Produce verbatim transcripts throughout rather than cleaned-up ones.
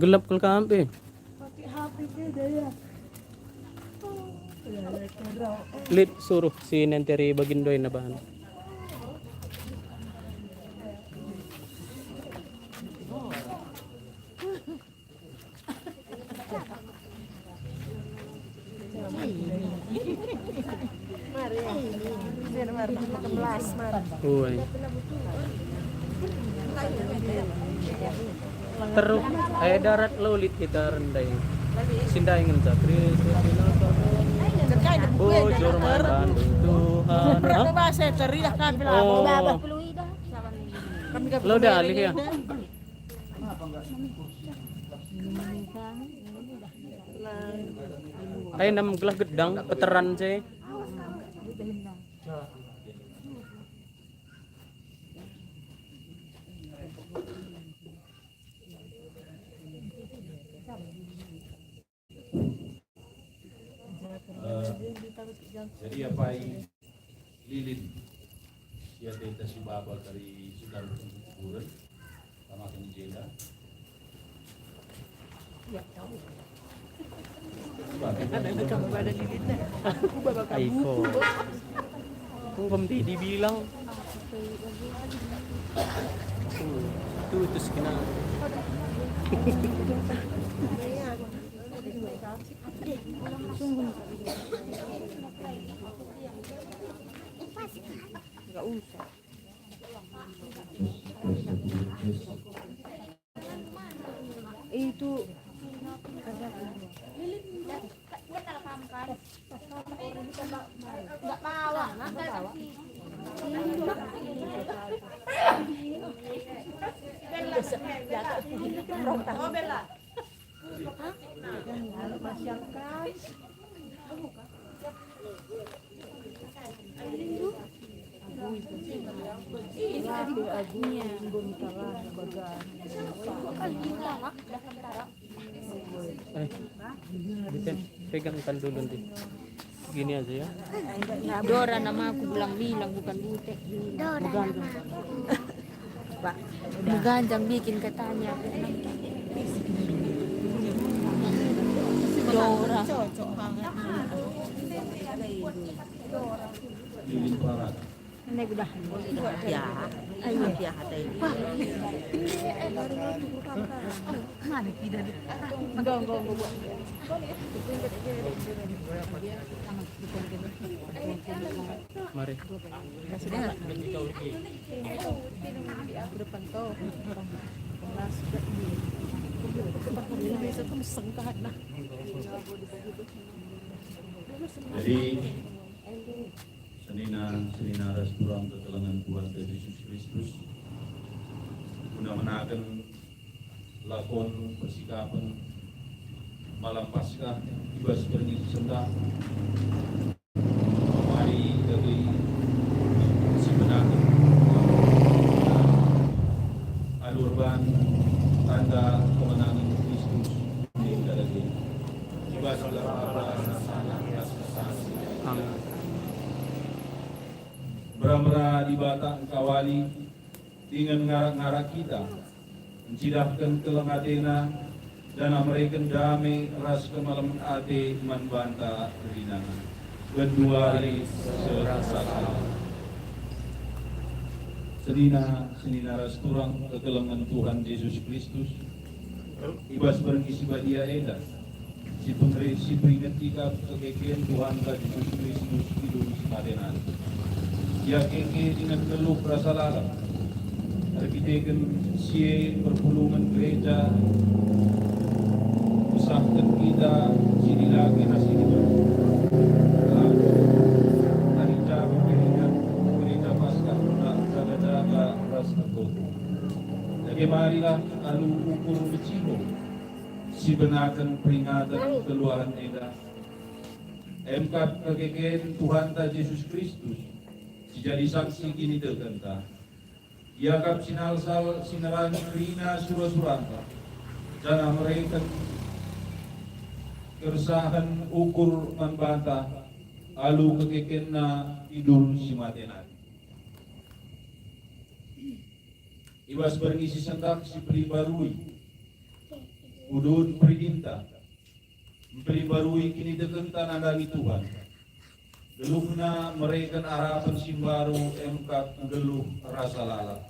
Gelap kal kam pe. Lit suruh si nenteri bagin doi na bahan. Oi. Teruk, eh, darat lo lit kita rendai. Sindai ngenca Kristus. Bujur mandan Tuhan. Hah? Oh. Lo dalih ya. Ai, enam gelah gedang, peteran je. Eh, jadi apai lilin si ateta si baba kari sudah kuburen, tamaken i jenda. Ya, tahu. Ada kamu badan lilin dah. Aku baba kamu. Aiko. Enggo mbe dibilang. Tuh, tuh sekian. Enggak usah. Itu ada. Enggak bawa, enggak bawa. Eh, Biten, pegangkan dulu nanti. Gini aja ya. Dora nama aku bilang-bilang, bukan Bute. Dora nama aku. Pak, beganjang bikin katanya. Dora. Ini udah. Ya, ayo. Ya, ada ini. Mana tidak? Enggak, enggak, enggak. Mari. Sudah. Aku depan kau. Jadi, senina, senina ras turang kekelengen Tuhanta Jesus Kristus, guna menaken lakon persikapen malam Paskah i bas berngi si sendah, mari dage sibenaken alu erban tanda kemenangen Kristus. Amin. Mera-mera Dibata engkawali dingen ngarak-ngarak kita, ncidahken keleng ateNa, janah mereken dame ras kemalemen ate man banta kerinana. Genduari serasa. Senina, senina ras turang kekelengen Tuhan Jesus Kristus, i bas berngi si badia enda, si pengeri-, si peringeti kap kekeken Tuhanta Jesus Kristus i duri si mate nari. Ia keke dingen nggeluh rasa lalap. Erkiteken si e perpulungen gereja mesahken kita si dilaki ras si diberu. Hari Jabu peringat gereja Paskah guna jaga-jaga ras ertoto. Dage marilah alu ukur meciho sibenaken peringaten keluahen enda. Emkap kekeken Tuhanta Jesus Kristus, si jadi saksi kinitekenta. Iakap si nalsal si nerangi kerina sura-suranta, janah mereken kersahen ukur man banta alu kekekenna i duri si mate nari. I bas berngi si sendah si pelimbarui, Kudun peridinta, mpelimbarui kinitekenta nandangi Tuhan. Geluhna mereken arapen si mbaru, emkap nggeluh rasa lalap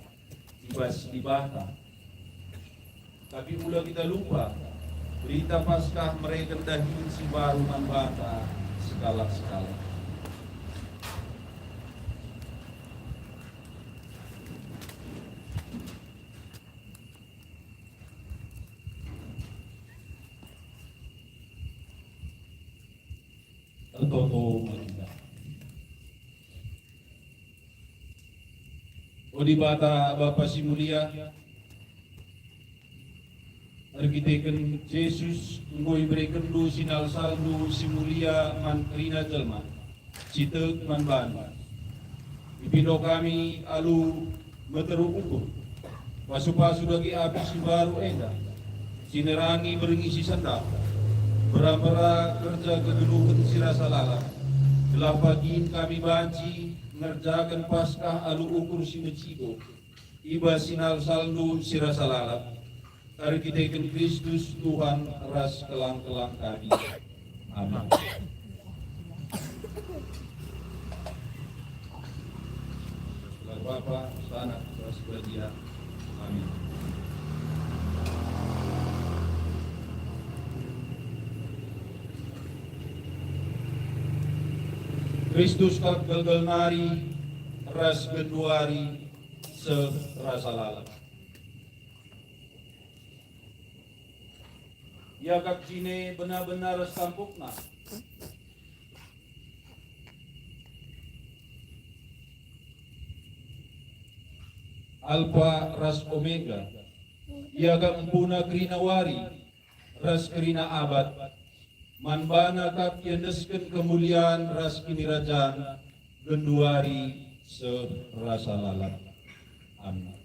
i bas Dibata. Tapi ula kita lupa, berita Paskah mereken dahin si mbaru man banta sekalak-sekalak. Ertoto mari kita. O Dibata, Bapa si mulia, erkiteken Jesus enggo iberekenndu sinalsalndu si mulia man kerina jelma si tek man bandu. Ipindo kami alu meteruk ukur, pasu-pasu dage api si mbaru enda, si nerangi berngi si sendah, mbera-mbera kerja kegeluhen si rasa lalap, gelah pagin kami banci ngerjaken Paskah alu ukur si mecigo, i bas sinalsalndu si rasa lalap, erkiteken Kristus Tuhan ras kelang-kelang kami. Amin. Gelar Bapa, Anak, ras Badia. Amin. Kristus kap gelgel nari ras genduari seh rasa lalap. Iakap jine bena-bena ras tampukna. Alpa ras Omega. Iakap empuna kerina wari ras kerina abad. Man bana kap iendesken kemulian ras kinirajan genduari seh rasa lalap. Amin.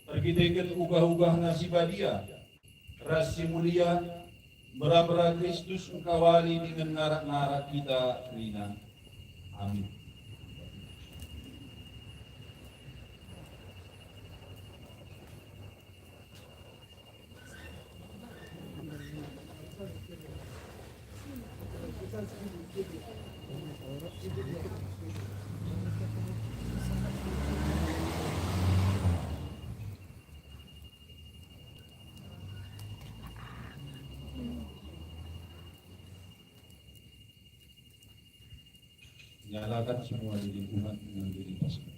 Erkiteken ugah-ugahna si badia ras si mulia, mera-mera Kristus engkawali dingen ngarak-ngarak kita kerina. Amin. Nyalakan semua di lingkungan dengan diri masing-masing.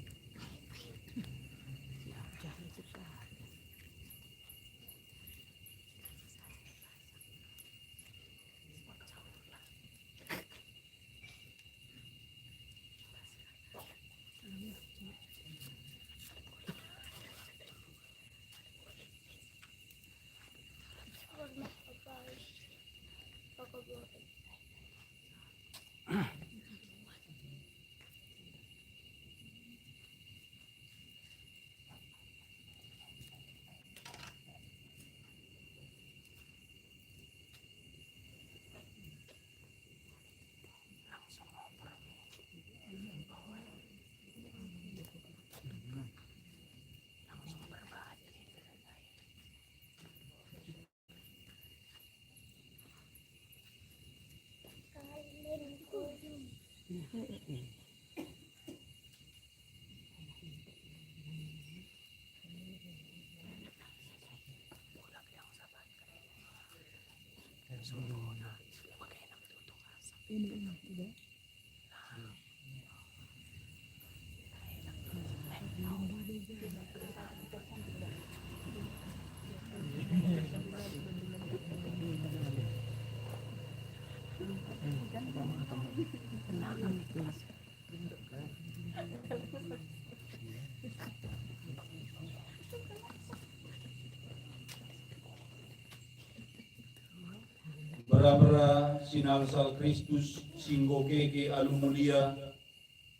Pera-pera si nalsal Kristus si enggo keke alu mulia,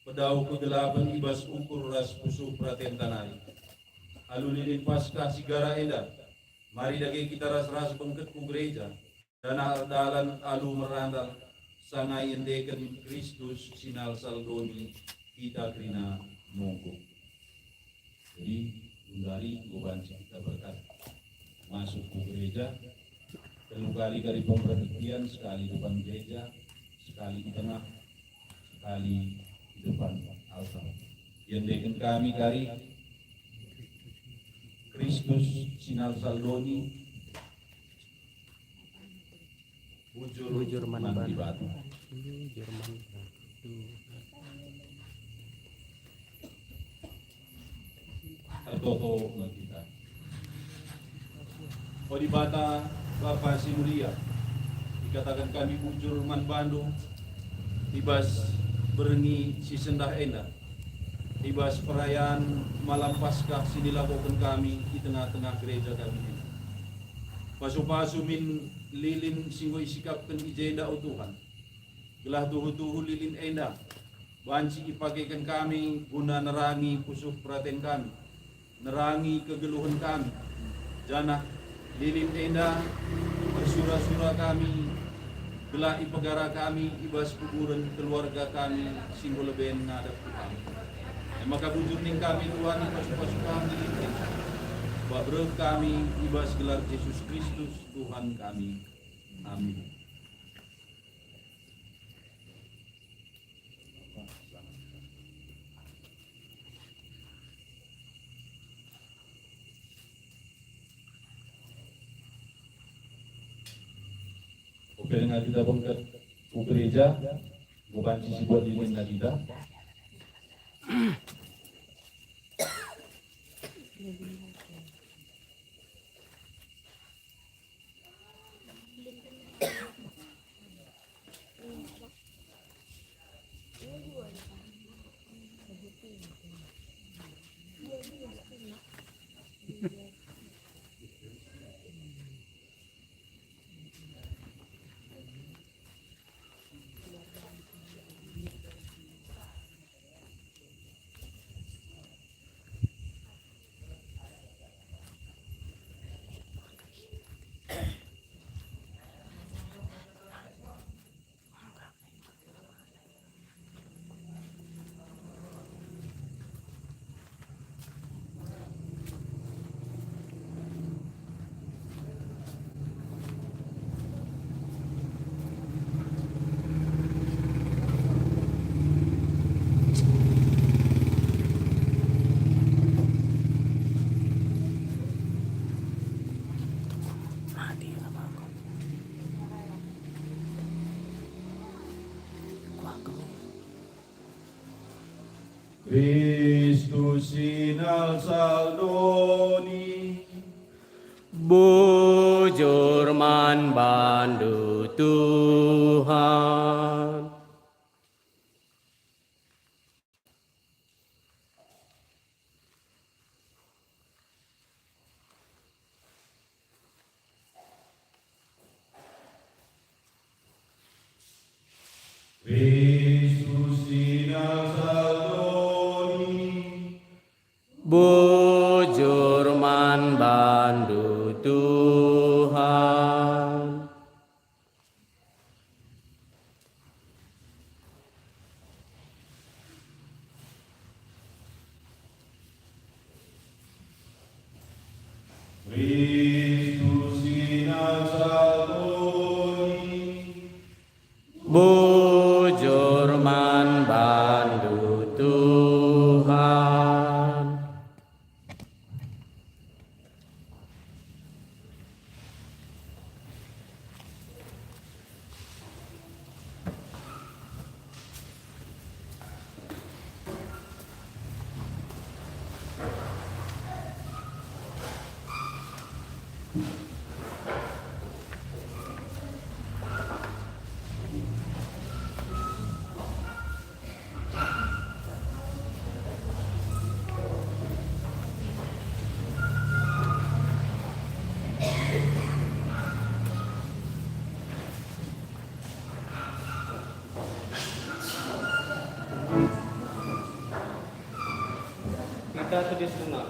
pedauh kegelapen i bas ukur ras pusuh peratenta nari. Alu lilin Paskah si gara enda, mari dage kita ras-ras bengket ku gereja, janah erdalan alu merandal, sanga iendeken Kristus si nalsal doni kita kerina mungkuk. Jadi, gundari enggo banci kita berkat masuk ku gereja. Telu kali kari pemperhatian, sekali depan gereja, sekali di tengah, sekali di depan altar. Iendeken kami kari Kristus si nalsal doni, bujur, bujur man man Banta. Dibata. Bujur man Banta. Ertoto me kita. O Dibata, Bapa si mulia, ikataken kami bujur man Bandu i bas berngi si sendah enda, i bas perayan Malam Paskah si nilakoken kami i tengah-tengah gereja kami enda. Pasu-pasu min lilin si enggo isikapken i jenda, o Tuhan, gelah tuhu-tuhu lilin enda banci ipakeken kami guna nerangi pusuh peraten kami, nerangi kegeluhen kami, janah lilin enda ersura-sura kami, gelah ipegara kami i bas kuburen keluarga kami si enggo leben ngadap ku Kam. E maka bujur ning kami, Tuhan, ipasu-pasu Kam lilin enda, bage reh kami i bas gelar Jesus Kristus, Tuhan kami. Amin. Oke, dengan kita bengket ku gereja, bukan sisi buat diri kita. Kristus si nalsal doni. Bujur man Bandu, Tuhan. Kristus si nalsal doni. Bujur man Bandu, Tuhan. Kristus si nalsal doni. Bujur Kita tedis denga.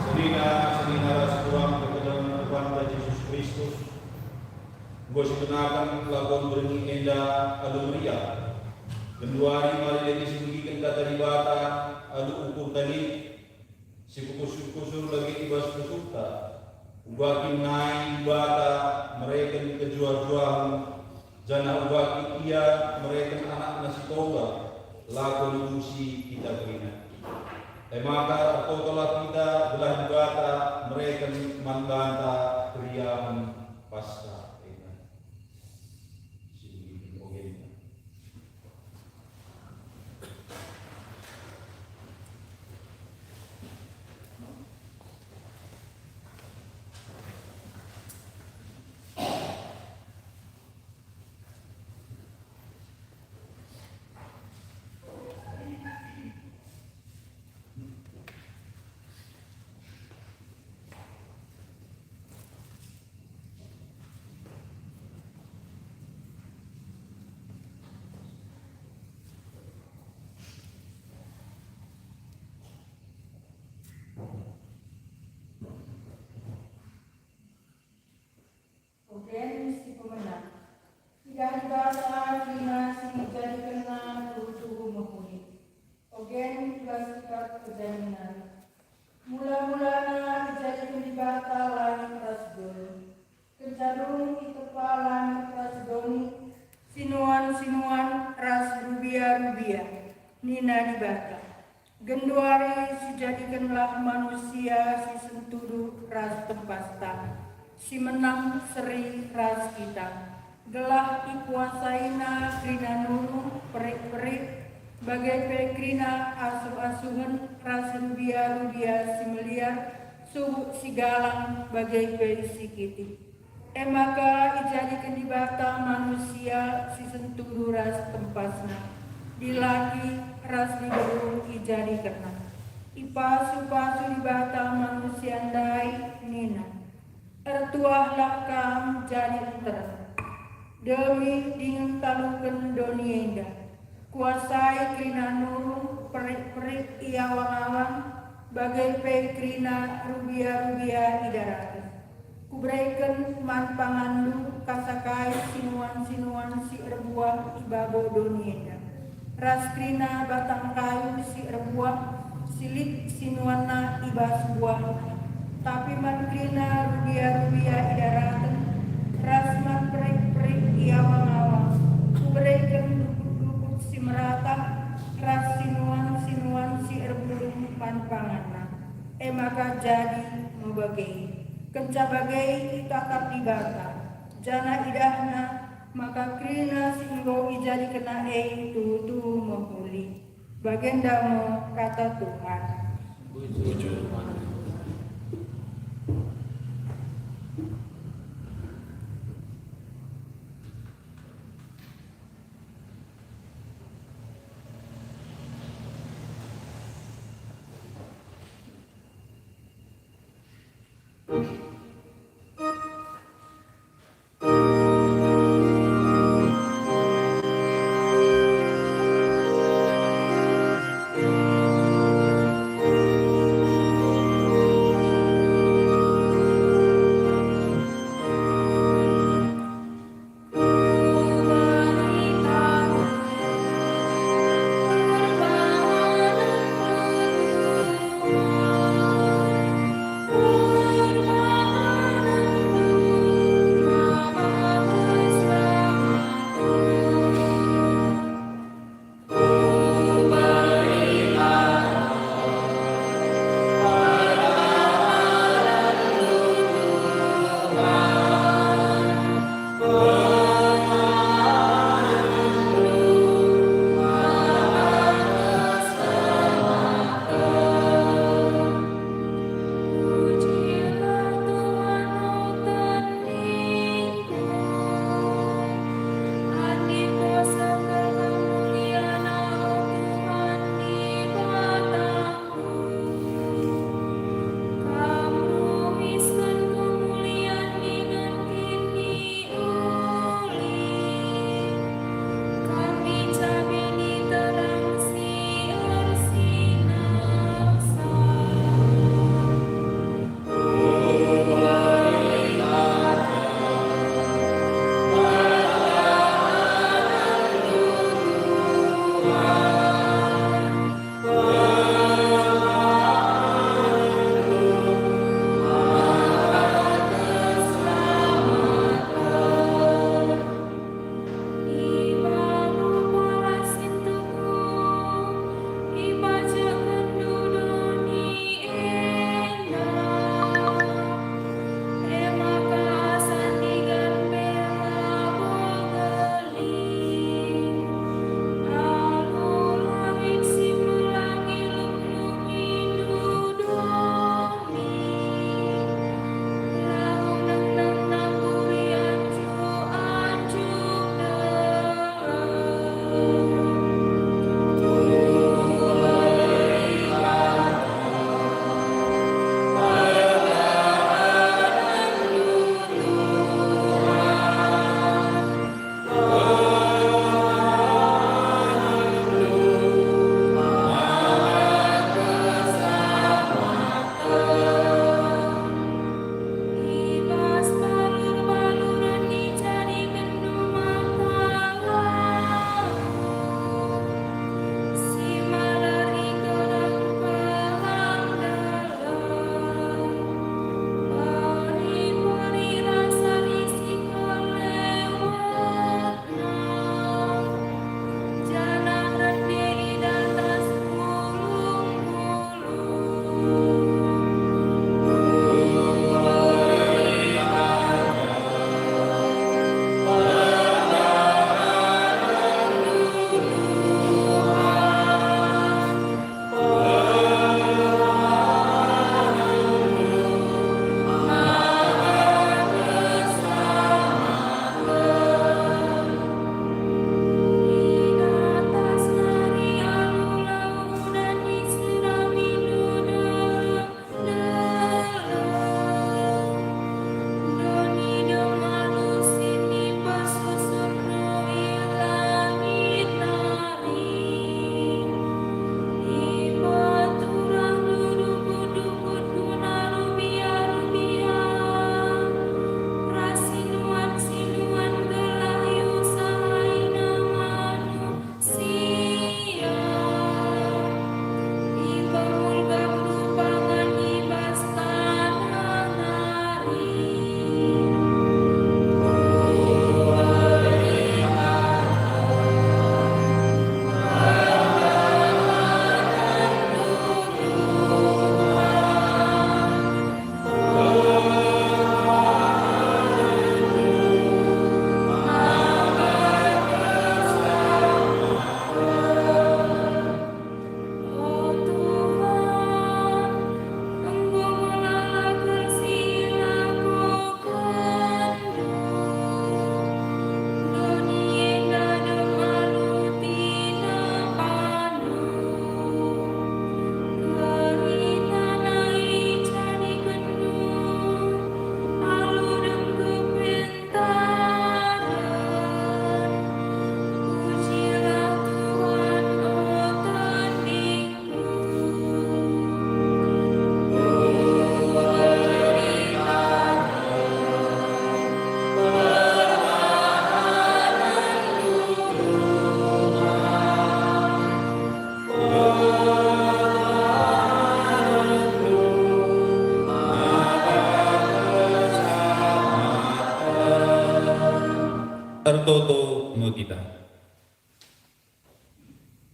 Senina, senina ras turang kekelengen Tuhanta Jesus Kristus, enggo sibenaken lakon berngi enda alu meriah. Genduari mari dage sibegiken Kata Dibata alu ukur tading, sipekusur-kusur bage i bas pusuhta. Uga kin nai Dibata mereken kejuah-juahen, janah uga kin Ia mereken AnakNa si tonggal, lako nebusi kita kerina. E maka ertotolah kita gelah Dibata mereken man banta keriahen Paskah enda. Ogen si pemena. Idah Dibata kerina si njadikenNa tuhu-tuhu mehuli. Ogen i bas kitab Perjanjian Lama. Mula-mulana ijadiken Dibata langit ras doni. Kenca dung itepa langit ras doni, sinuan-sinuan ras rubia-rubia, nina Dibata, Genduari sijadikenlah manusia si sentudu ras tempasta, si menam seri ras kita, gelah ikuasaina kerina nurung, perik-perik, bage pe kerina asuh-asuhen ras rubia-rubia si meliar, subuk si galang, bage pe si kitik. E maka ijadiken Dibata manusia si sentudu ras tempasna, dilaki ras diberu ijadikenna. Ipasu-pasu Dibata manusia ndai nina, "Ertuahlah kam jadi nterem, demi dingen taluken doni enda. Kuasai kerina nurung, perik-perik i awang-awang, bage pe kerina rubia-rubia i daraten. Kubereken man panganndu kasa kai sinuan-sinuan si erbuah i babo doni enda, ras kerina batang kayu si erbuah, si lit sinuanna i bas buahna. Tapi man kerina rubia-rubia i daraten, ras man perik-perik i awang-awang, Kubereken dukut-dukut si merata, ras sinuan-sinuan si erbulung man panganna." E maka jadi me bage. Kenca bage itatap Dibata, janah idahna maka kerina si enggo ijadikenna e tuhu-tuhu mehuli. Bagenda me kata Tuhan.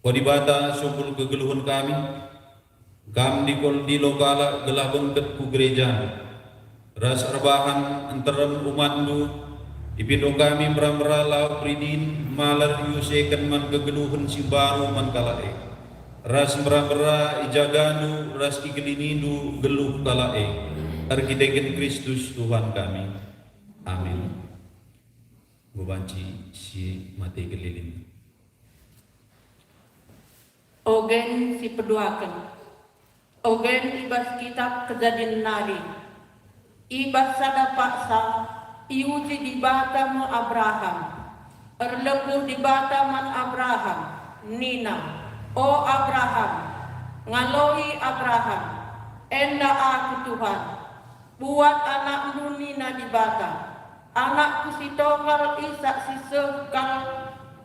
O Dibata, sumber kegeluhen kami, Kam ndilo kalak gelah bengket ku gerejaNdu, ras erbahan nterem umatNdu, ipindo kami mera-mera lau peridin malar iuseken man kegeluhen si mbaru man kalak e, ras mera-mera ijagandu ras igelinindu geluh kalak e, erkiteken Kristus Tuhan kami. Amin. Enggo banci si mate kelilin. Ogen si peduaken. Ogen i bas Kitap Kejadin nari. I bas sada paksa, iuji Dibata me Abraham. Erlebuh Dibata man Abraham, nina, "O Abraham!" Ngaloi Abraham, "Enda aku, Tuhan." "Buat anakndu," nina Dibata, "anakku si tonggal Isak si seh kal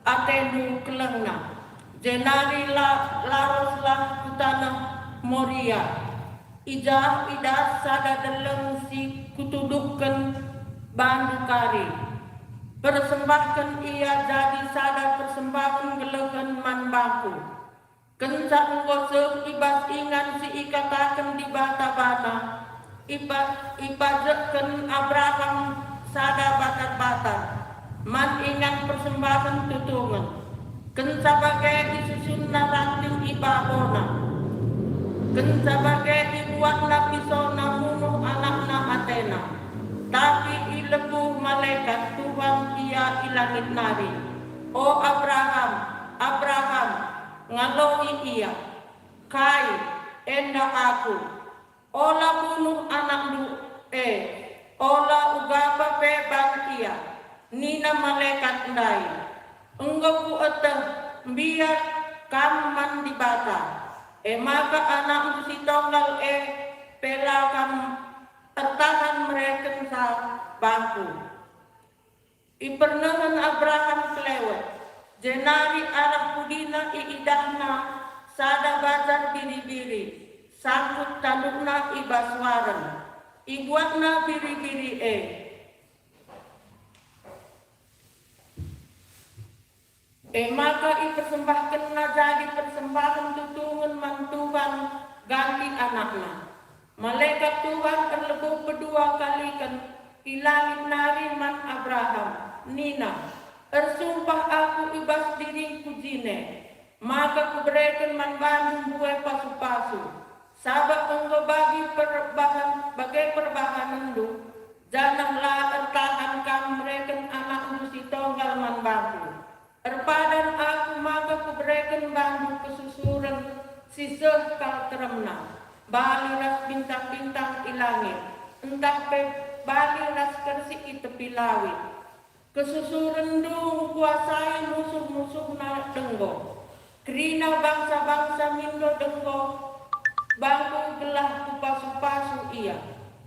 atendu kelengna, jenari la-, laweslah ku taneh Moria. I jah idas sada deleng si Kutuduhken bandu kari. Persembahken ia jadi sada persembahen gelehen man bangKu." Kenca enggo seh i bas ingan si ikataken Dibata bana, ipa-, ipajekken Abraham sada batar-batar man ingan persembahen tutungen. Kenca bage isusunna ranting i babona. Kenca bage ibuatna pisona munuh anakna atena. Tapi ilebuh malekat Tuhan ia i langit nari, "O Abraham, Abraham!" Ngaloi ia, "Kai, enda aku." "Ola bunuh anakndu e, ola ugapa pe ban ia," nina malekat ndai. "Enggo kueteh mbiar kam man Dibata, e maka anakndu si tonggal e pe la kam ertahan merekenca bangKu." Ipernehen Abraham kelewet, jenari arah pudina iidahna sada bajar biri-biri sangkut tandukna i bas waren. Ibuatna biri-biri e. E maka ipersembahkenna jadi persembahen tutungen man Tuhan ganti anakna. Malekat Tuhan erlebuh pedua kaliken i langit nari man Abraham, nina, "Ersumpah Aku i bas diringKu jine, maka Kubereken man bandu mbue pasu-pasu, sabap enggo bagi perbahan-, bage perbahanenndu, janah la ertahan kam mereken anakndu si tonggal man bangKu. Erpadan Aku maka Kubereken bandu kesusuren si seh kal teremna, bali ras bintang-bintang i langit, ntah pe bali ras kersik i tepi lawit. Kesusurenndu ngkuasai musuh-musuhna denggo. Kerina bangsa-bangsa mindo denggo bangKu gelah Kupasu-pasu ia,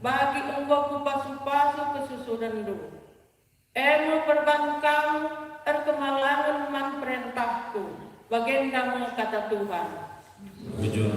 bagi enggo Kupasu-pasu kesusurenndu." E me perban kam erkemalangen man perentahKu, bagenda me kata Tuhan. Bujur.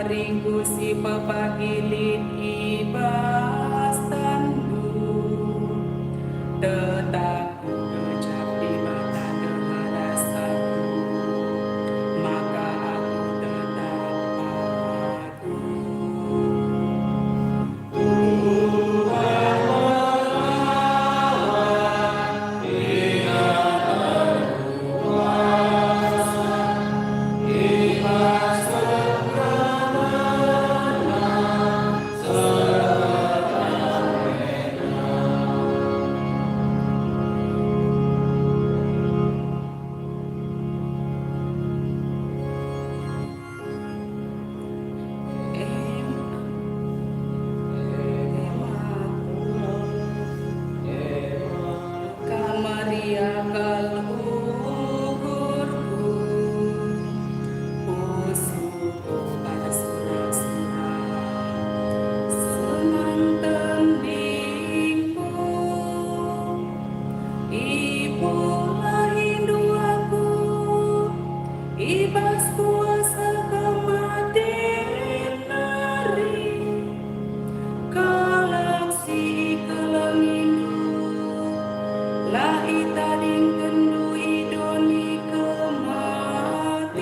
Ringku si pepagilin i bas tandu, tetap ku gejap Dibata ndeher rasaku, maka aku tetap patuh. Kam meriah kal ukurku, pusuhku bersorak-sorak, senang tendingku. Ipulahindu aku i bas kuasa kematen nari. Kalak si ikelengindu la itadingkenndu i doni kematen.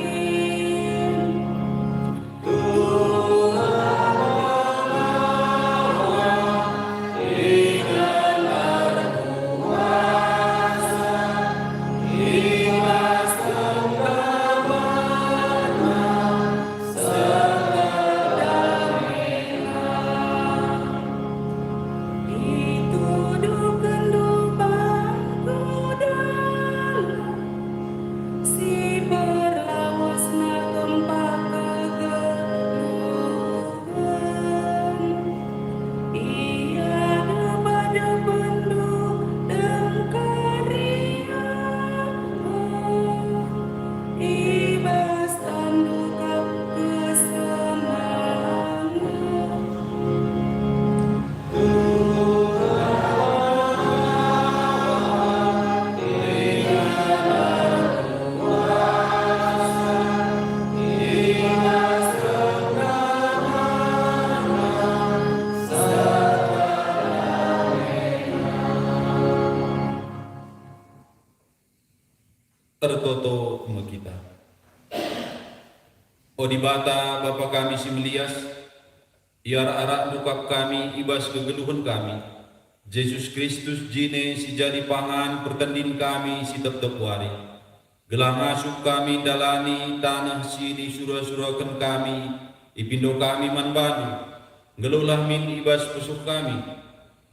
Itudukenndu bangku dalan si berlawasna gempa kegeluhen. I adepen-adepenndu dengkari aku, i bas tandu kap kesenangen. Ertoto me kita. O Dibata, Bapa kami si melias, iarak-arakNdu kap kami i bas kegeluhen kami. Jesus Kristus jine si jadi pangan pertendin kami si tep-tep wari. Gelah ngasup kami ndalani taneh si nisura-suraken kami, ipindo kami man baNdu. Nggeluhlah min i bas pusuh kami,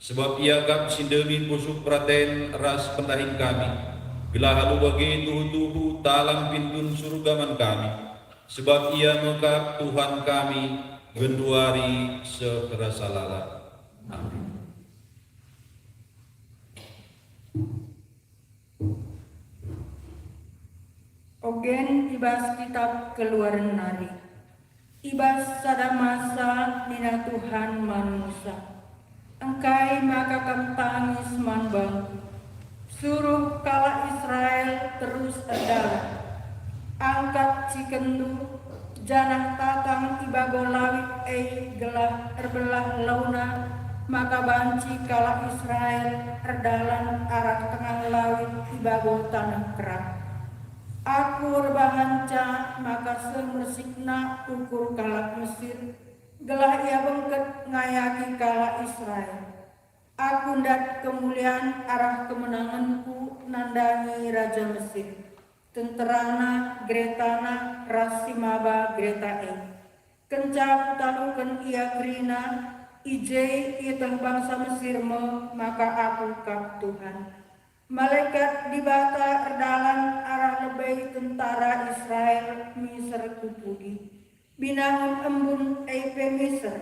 sebab Ia kap si ndemi pusuh peraten ras pendahin kami, gelah alu bage tuhu-tuhu talang pintun Surga man kami, sebab Ia me kap Tuhan kami, genduari seh rasa lalap. Amin. Ogen i bas kitap Keluaren nari. I bas sada masa nina Tuhan man Musa, "Engkai maka kam tangis man bangku? Suruh kalak Israel terus erdalan. Angkat cikenndu, janah tatang i babo lawit e gelah erbelah launa, maka banci kalak Israel erdalan arah tengah lawit i babo taneh kerang. Aku erbahanca maka seh mersikna ukur kalak Mesir, gelah ia bengket ngayaki kalak Israel. Aku ndat kemulian arah kemenangenku nandangi raja Mesir, tenterana, geretana, ras si maba gereta e. Kenca kutaluken ia kerina, i je ieteh bangsa Mesir me maka Aku kap Tuhan." Malekat Dibata erdalan arah lebe tentara Israel miser ku pudi. Binangun embun e pe miser,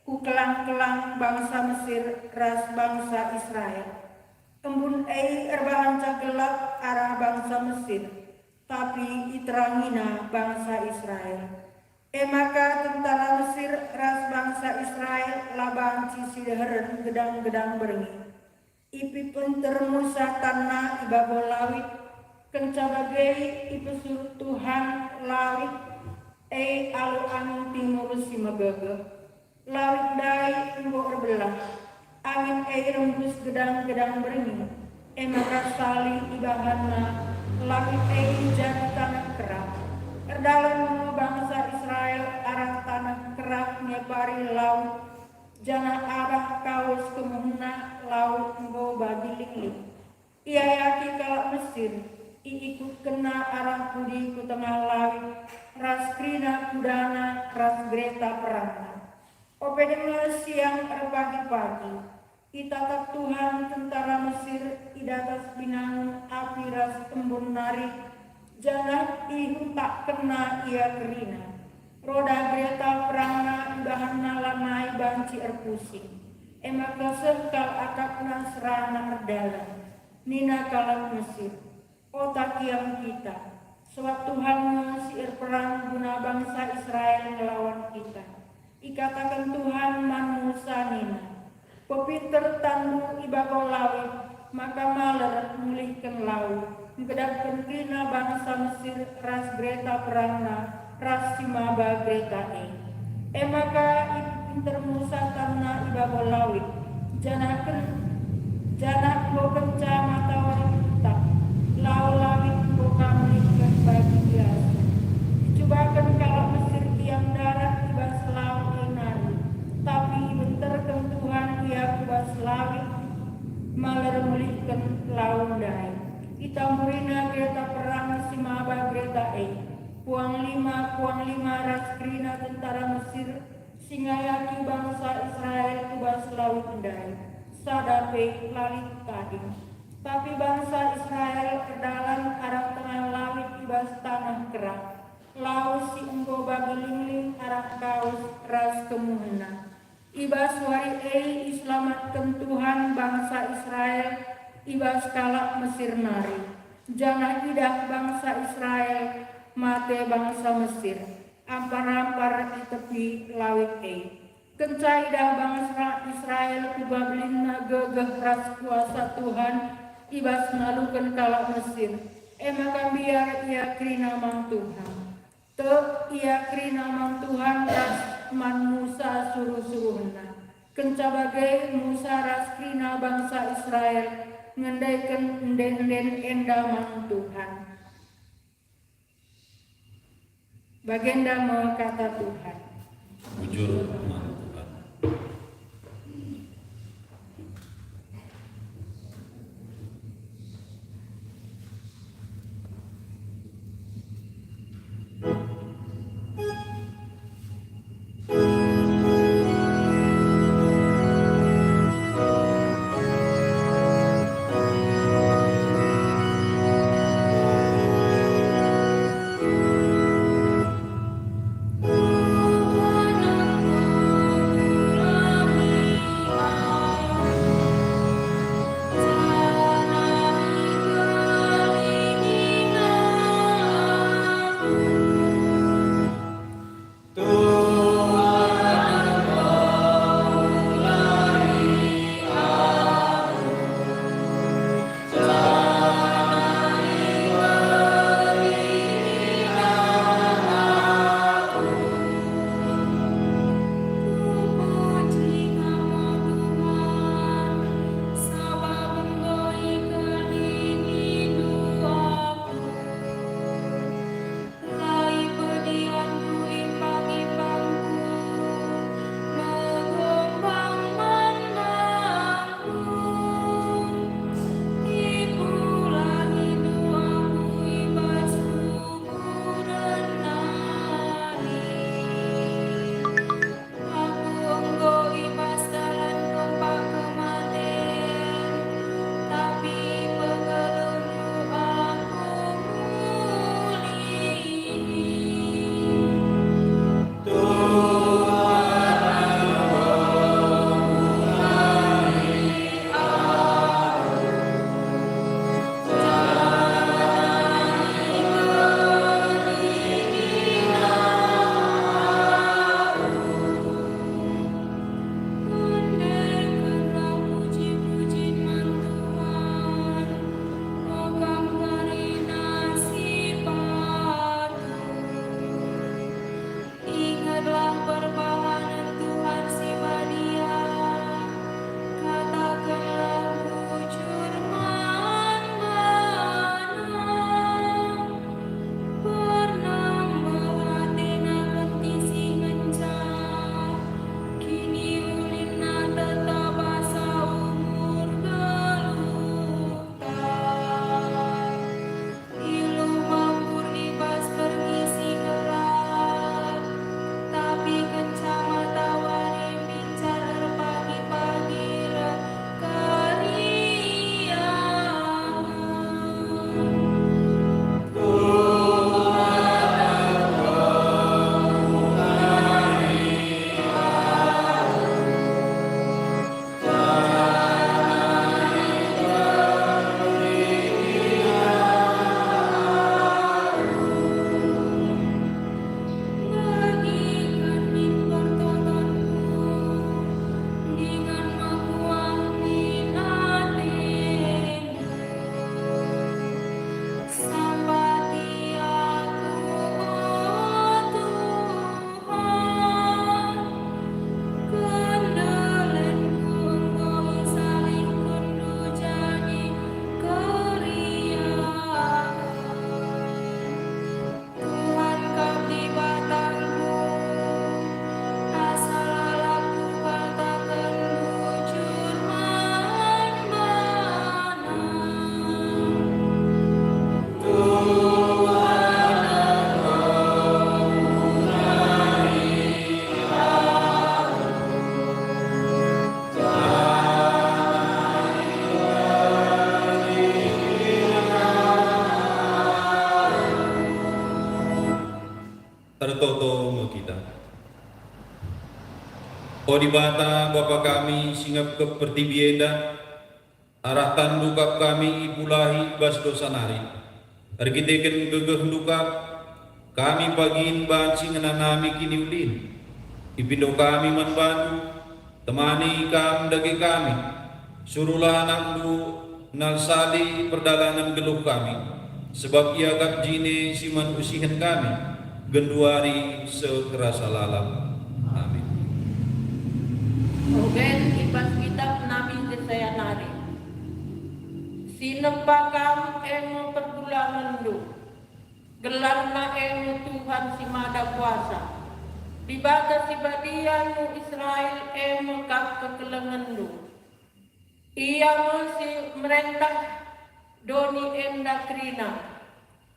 ku kelang-kelang bangsa Mesir ras bangsa Israel. Embun e erbahanca gelap arah bangsa Mesir, tapi iterangina bangsa Israel. E maka tentara Mesir ras bangsa Israel la banci si deheren gedang-gedang berngi. Ipipenter Musa tanna i babo lawit, kenca bage ipesuruh Tuhan lawit e alu angin timur si megegeh. Lawit ndai enggo erbelah, angin e rembus gedang-gedang berngi, e maka salih ibahanna lawit e jadi taneh kerah. Erdalan me bangsa Israel arah taneh kerah ngepari lawit, janah arah kawes kemuhenna lawit enggo bagi lingling. Iayaki kalak Mesir, iikutkenna arah pudi ku tengah lawit, ras kerina kudana, ras gereta perangna. Ope denga siang erpagi-pagi, itatap Tuhan tentara Mesir i datas binangun api ras embun nari, janah ihuntakkenna ia kerina. Roda gereta perangna ibahanna lanai banci erpusing, e maka seh kal akapna serana erdalan. Nina kalak Mesir, "Ota kiam kita, sebab Tuhan nge si erperang guna bangsa Israel ngelawan kita." Ikataken Tuhan man Musa nina, "Pepinter tandu i babo lawit, maka maler mulihken lau, ngkedapken kerina bangsa Mesir ras gereta perangna, ras si maba gereta e." E maka ipepinter Musa tanna i babo lawit, janah ken-, janah enggo kenca matawari kuta, lau lawit enggo ka mulihken bagi biasa. Icubaken kalak Mesir kiam darat i bas lau e nari, tapi ibenterken Tuhan ia ku bas lawit, maler mulihken lau ndai. Itamburina gereta perang si maba gereta e. Puang lima, puang lima ras kerina tentara Mesir si ngayaki bangsa Israel ku bas lawit ndai, sada pe la lit tading. Tapi bangsa Israel erdalan arah tengah lawit i bas taneh kerah, lau si enggo bagi lingling arah kawes ras kemuhenna. I bas wari e iselamatken Tuhan bangsa Israel i bas kalak Mesir nari, janah idah bangsa Israel mate bangsa Mesir ampar-ampar i tepi lawit e. Kenca idah bangsa Israel kuga belinna gegeh ras kuasa Tuhan i bas naluken kalak Mesir, e maka mbiar ia kerina man Tuhan. Tek ia kerina man Tuhan ras man Musa suruh-suruhenna. Kenca bage Musa ras kerina bangsa Israel ngendeken ende-enden enda man Tuhan. Bagenda me kata Tuhan. Bujur man Tuhan. O Dibata, Bapa kami si ngepkep pertibi enda, arah tanNdu kap kami ipulahi i bas dosa nari. Erkiteken gegehNdu kap, kami pagin banci ngenanami kiniulin. Ipindo kami man bandu, temani Kam dage kami. Suruhlah AnakNdu nalsali perdalanen geluh kami, sebab Ia kap jine si man usihen kami, genduari seh rasa lalap. Amin. Ogen i bas kitap Nabi Jesaya nari, "Si nempa Kam e me pergulangenndu, gelarNa e me Tuhan si Mada Kuasa. Dibata si Badia nge Israel e me kap kekelengenndu. Ia me si merentah doni enda kerina.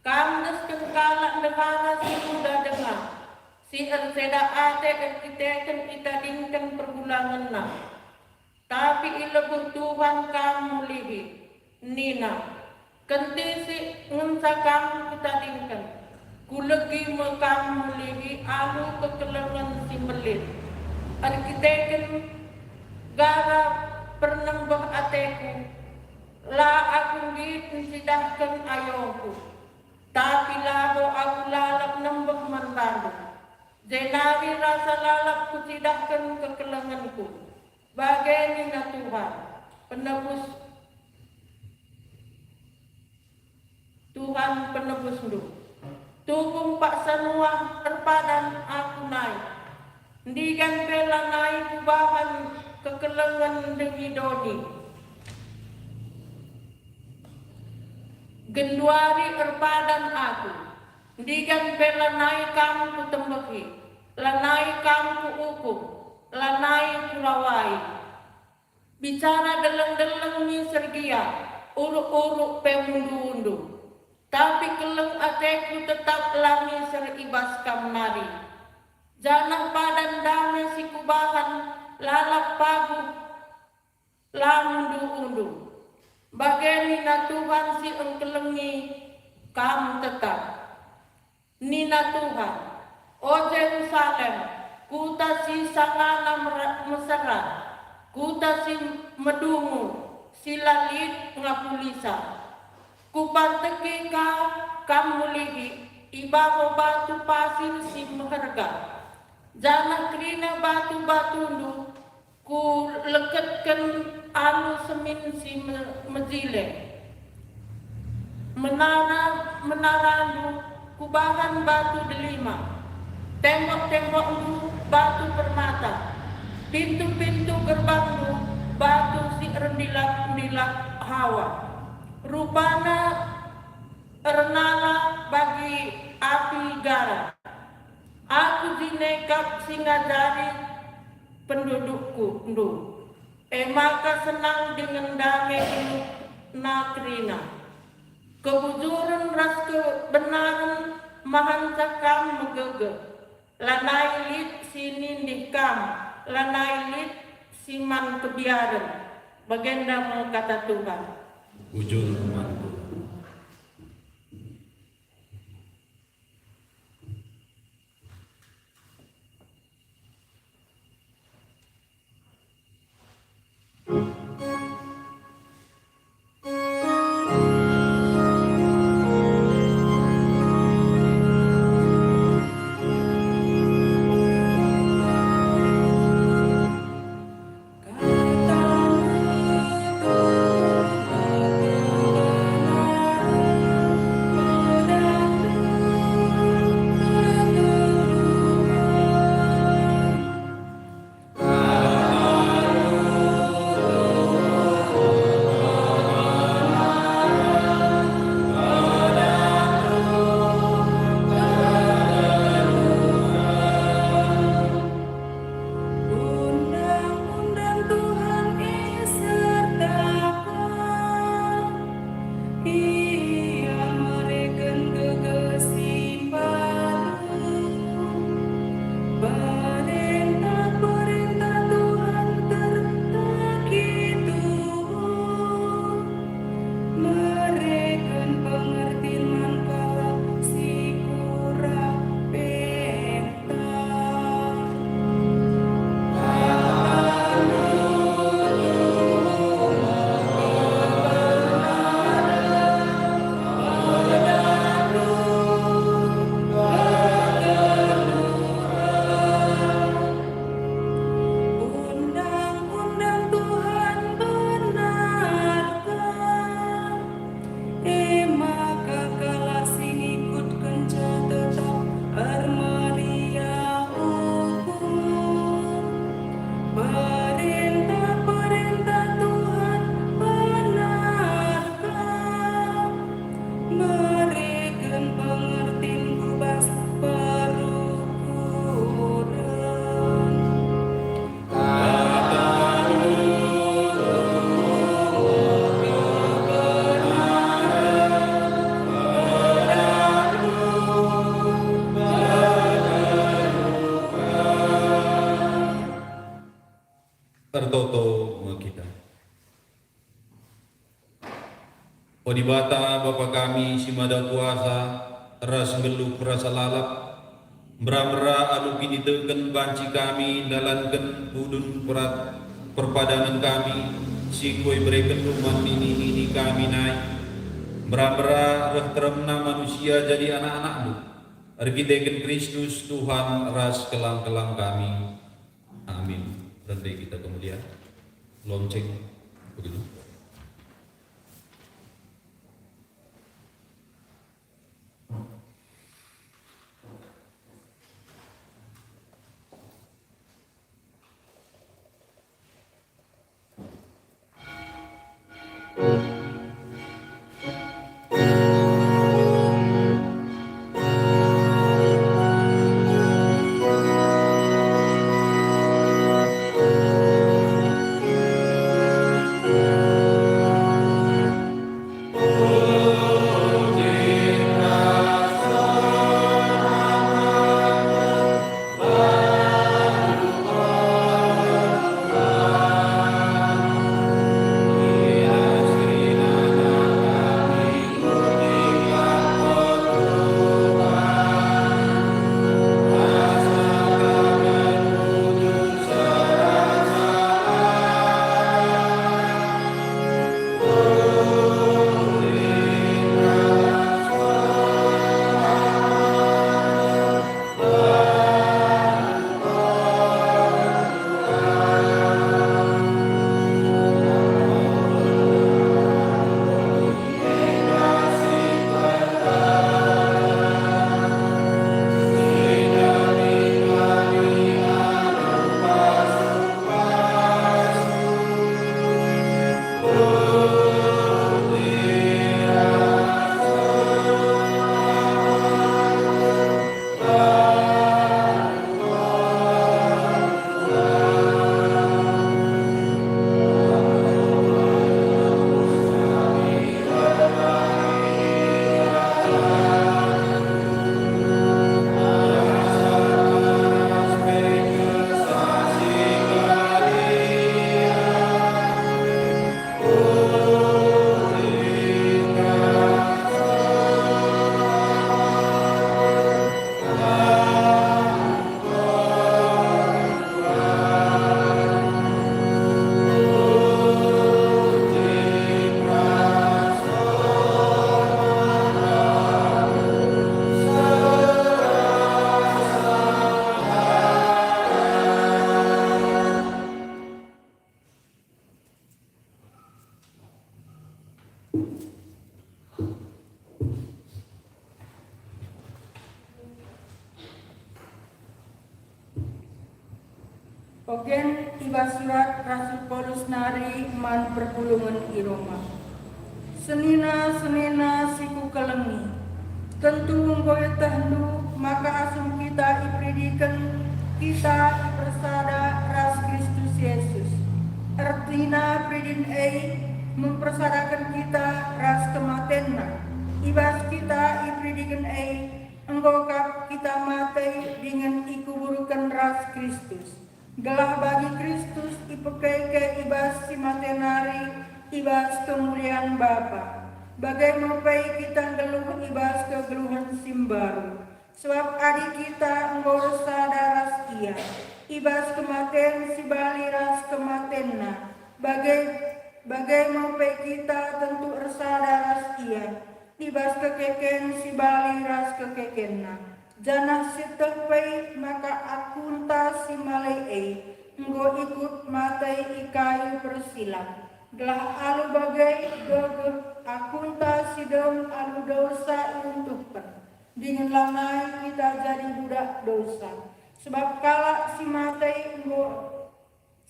Kam endesken kalak ndehara si muda denga, si erceda ate erkiteken itadingken pergulangenna. Tapi ilebur Tuhan kam mulihi, nina, 'Kentisik ngenca kam kutadingken, kulegi me kam mulihi alu kekelengen si mbelin. Erkiteken gara pernembeh ateku, la aku nggit ncidahken ayongku, tapi labo aku lalap nembeh man bandu, jenari rasa lalap kucidahken kekelengenku.' Bage nina Tuhan, penebus, Tuhan penebusndu. Tupung paksa Nuah erpadan aku nai, ndigan pe lanai kubahan kekelengen ndengi doni. Genduari erpadan aku, ndigan pe lanai kam kutembehi, lanai kam kuukum, lanai kurawai. Bicara deleng-deleng miser gia, uruk-uruk pe undu-undu. Tapi keleng ateku tetap la miser i bas kam nari. Janah padan dame si kubahan lalap paguh, la undu-undu. Bage nina Tuhan si engkelengi kam tetap. Nina Tuhan, "O Jerusalem, kuta si sangana mera-, mesera, kuta si medungu, si la lit ngapulisa. Kupanteki ka kam mulihi i babo batu pasir si meherga, janah kerina batu-batundu Kuleketken alu semin si me-, mejile. Menara-, menarandu Kubahan batu delima, tembok-tembokndu batu permata, pintu-pintu gerbangndu batu si erndilak-ndilak hawa. Rupana ernala bagi api gara. Aku jine kap si ngajari pendudukku ndu, e maka senang dingen dame genduhna kerina. Kebujuren ras kebenaren mahanca kam megegeh. Lanai lit si nindih kam, lanai lit si man kebiaren. Bagenda me kata Tuhan. Bujur man Tuhan. Pengertin ku bas perukuren. Ertoto me kita. O Dibata, Bapa kami si mada kuasa, ras nggeluh rasa lalap, mbera-mbera alu kiniteken banci kami ndalanken pudun perat-, perpadangen kami, si enggo iberekenndu man nini-nini kami nai. Mbera-mbera reh teremna manusia jadi anak-anakndu, erkiteken Kristus Tuhan ras kelang-kelang kami. Amin. Rende kita kemulian. Lonceng. Begitu. Ogen i bas surat Rasul Paulus nari man perpulungen i Roma. Senina-senina si kukelengi, tentu enggo ietehndu maka asum kita iperidiken, kita ipersada ras Kristus Jesus. Ertina peridin e mempersadaken kita ras kematenNa. I bas kita iperidiken e, enggo kap kita mate dingen ikuburken ras Kristus, gelah bagi Kristus ipekeke i bas si mate nari i bas kemulian Bapa. Bage me pe kita nggeluh i bas kegeluhen si mbaru. Sebab adi kita enggo ersada ras Ia i bas kematen si bali ras kematenNa, bage, bage me pe kita tentu ersada ras Ia i bas kekeken si bali ras kekekenNa. Janah sieteh pe maka akunta si male e enggo ikut mate i kayu persilang, gelah alu bage gegeh akunta si dem alu dosa iruntuhken. Dingen lanai kita jadi budak dosa. Sebab kalak si mate enggo,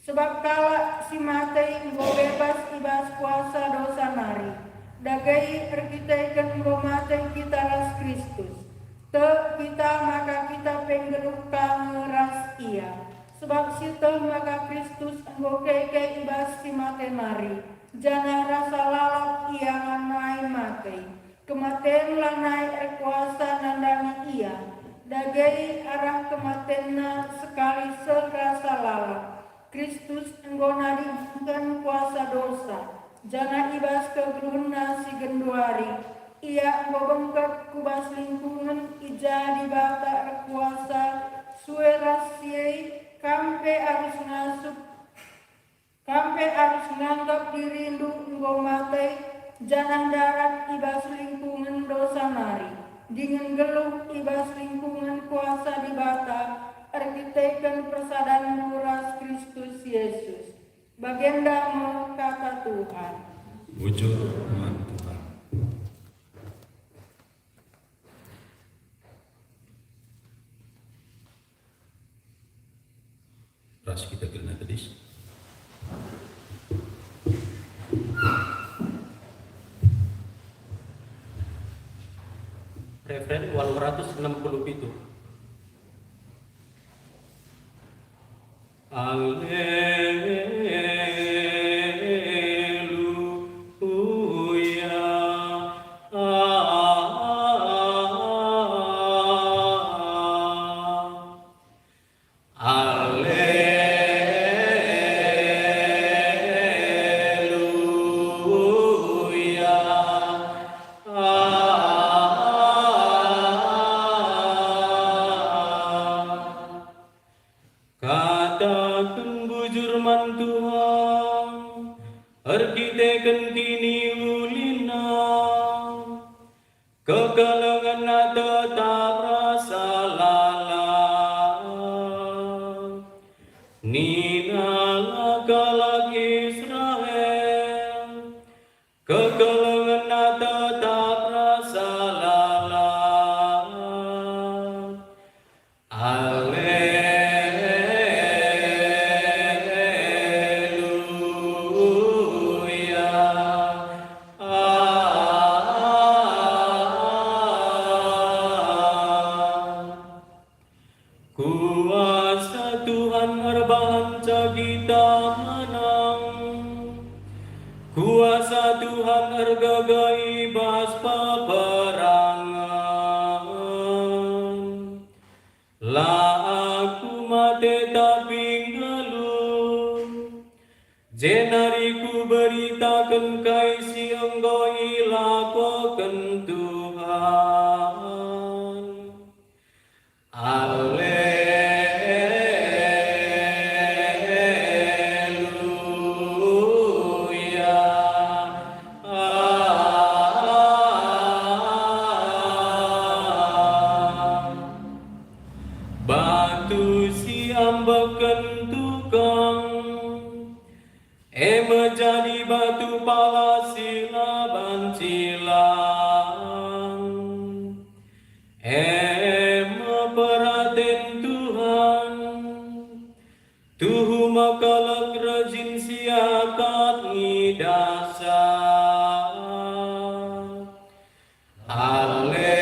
sebab kalak si mate enggo bebas i bas kuasa dosa nari. Dage erkiteken enggo mate kita ras Kristus, kita maka kita pe nggeluh ka nge ras Ia. Sebab sieteh maka Kristus enggo keke i bas si mate nari, janah rasa lalap Ia lanai mate. Kematen lanai erkuasa nandangi Ia. Dage arah kematenNa sekali seh rasa lalap. Kristus enggo nadingken kuasa dosa, janah i bas kegeluhenNa si genduari, Ia enggo bengket ku bas lingkungen i ja Dibata erkuasa. Sue ras si e, kam pe arus ngasup, kam pe arus nganggap dirindu enggo mate, janah ndarat i bas lingkungen dosa nari, dingen nggeluh i bas lingkungen kuasa Dibata erkiteken persadanndu ras Kristus Yesus. Bagenda me kata Tuhan. Bujur man Tuhan. Ras kita kerina tedis. Refren waluh ratus enem puluh pitu. Alleluia. Alleluia. Kataken bujur man Tuhan, erkiteken kiniulina. Kekelengenna tetap rasa lalap. Nina kalak Israel, kekelengenna tetap rasa lalap. Alleluia. Kuasa Tuhan erbahanca kita menang. Kuasa Tuhan ergegeh i bas peperangen. La aku mate tapi nggeluh, jenari kuberitaken kai si enggo ilakoken Tuhan. Alleluia. Batu si ambekken tukang, e me jadi batu pala si la banci lang. E me peraten Tuhan, tuhu me kalak rajin si akap ngidahsa. Alleluia.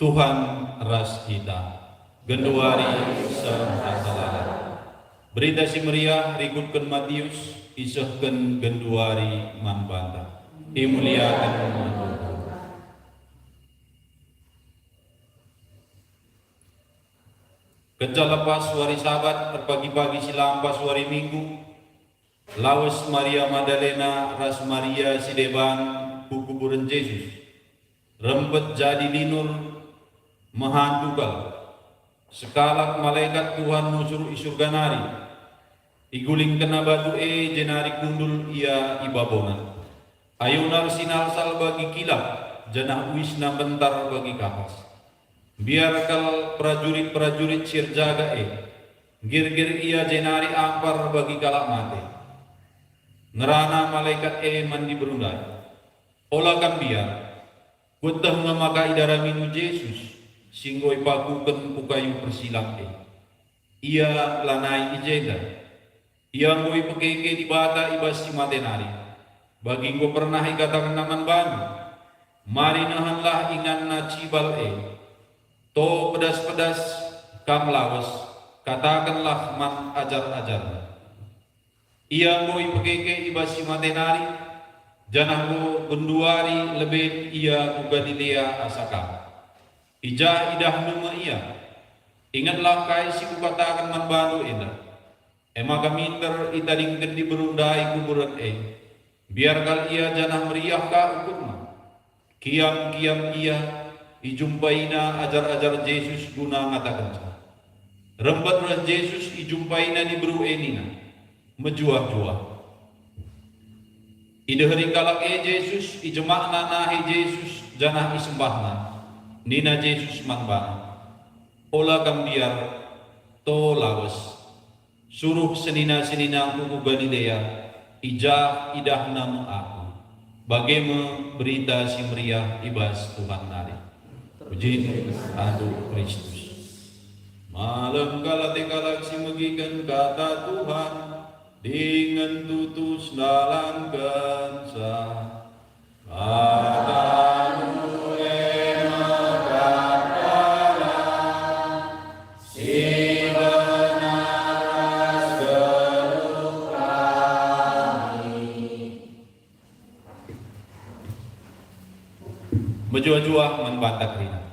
Tuhan ras kita. Genduari seh rasa lalap. Berita Si Meriah rikutken Matius isehken genduari man banta. Imuliaken Tuhan. Kenca lepas wari Sabat, erpagi-pagi si lampas wari Minggu, lawes Maria Magdalena ras Maria si deban ku kuburen Jesus. Rempet jadi linur, Mehandu kal, sekalak malekat Tuhan nusur i Surga nari. Igulingkenna batu e jenari kundul ia i babona. Ayuna ersinalsal bagi kilap, janah uisna mbentar bagi kapas. Mbiar kal perajurit-perajurit si erjaga e, nggirgir ia jenari ampar bagi kalak mate. Ngerana malekat e man diberu ndai, "Ola kam mbiar. Kueteh nge maka idaramindu Jesus, si enggo ipakuken ku kayu persilang e. Ia lanai i jenda. Ia enggo ipekeke Dibata i bas si mate nari. Bagi enggo pernah ikatakenNa man bandu, 'Mari nehenlah inganNa cibal e. To pedas-pedas, kam lawes, katakenlah man ajar-ajarNa.' Ia enggo ipekeke i bas si mate nari, janah enggo genduari leben ia ku Galilea asa kam. I jah idahndu me ia. Ingetlah kai si kukataken man bandu enda." E maka minter itadingken diberu ndai kuburen e. Mbiar kal ia janah meriah ka ukurna. Kiam-kiam ia, ijumpaina ajar-ajar Jesus guna ngatakenca. Rempet ras Jesus ijumpaina diberu e nina, "Mejuah-juah." Ideheri kalak e Jesus, ijemakna nahe Jesus, janah isembahna. Nina Jesus man bana, "Ola kam mbiar, to lawes. Suruh senina-seninangku ku Galilea, i jah idahna me Aku." Bage me Berita Si Meriah i bas Tuhan nari. Pujin alu Kristus. Malem kal ate kalak si megiken kata Tuhan, dingen tutus ndalankenca. Katandu e me kata si benar ras geluh kami. Mejuah-juah man banta kerina.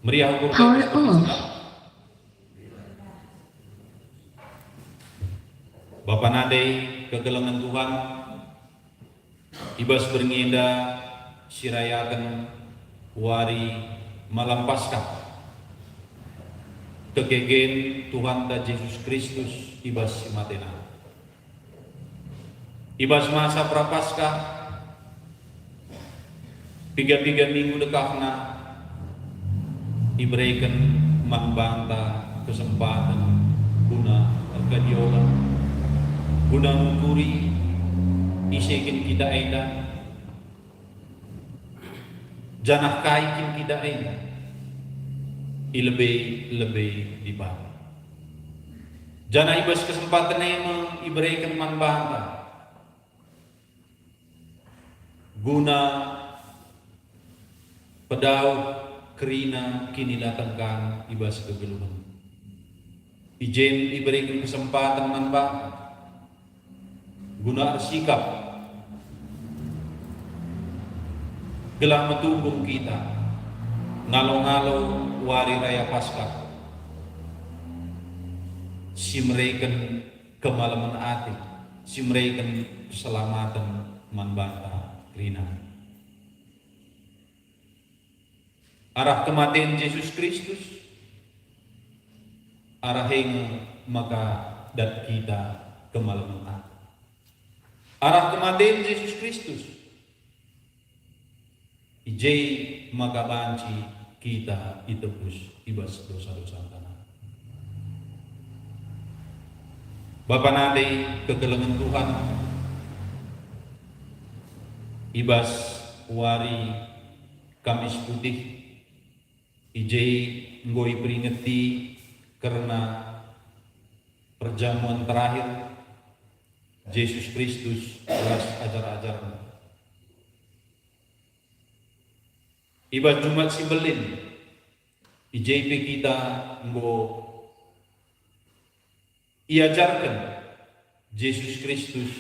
Meriah ukur Power off. Bapa nande kekelengen Tuhan, i bas berngi enda sirayaken wari Malam Paskah, kekegen Tuhanta Jesus Kristus i bas si mate nari. I bas masa Prapaskah, piga-piga minggu dekahna ibereken man banta kesempaten guna erkadiola, guna ngukuri ise kin kita enda, janah kai kin kita enda i lebe-lebe Dibata. Janah i bas kesempaten e me ibereken man banta guna pedauh kerina kinilatengkan i bas kegeluhen. I je me ibereken kesempaten man banta guna ersikap gelah metunggung kita ngalo-ngalo Wari Raya Paskah si mereken kemalemen ate, si mereken keselamaten man banta kerina. Arah kematen Jesus Kristus, arah e nge maka dat kita kemalemen ate. Arah kematen Jesus Kristus, i je maka banci kita itebus i bas dosa-dosanta. Bapa nande kekelengen Tuhan, i bas wari Kamis Putih, i je enggo iperingeti kerna perjamuan terakhir Jesus Kristus ras ajar-ajarNa. I bas Jumat si Mbelin, i je pe kita enggo iajarken Jesus Kristus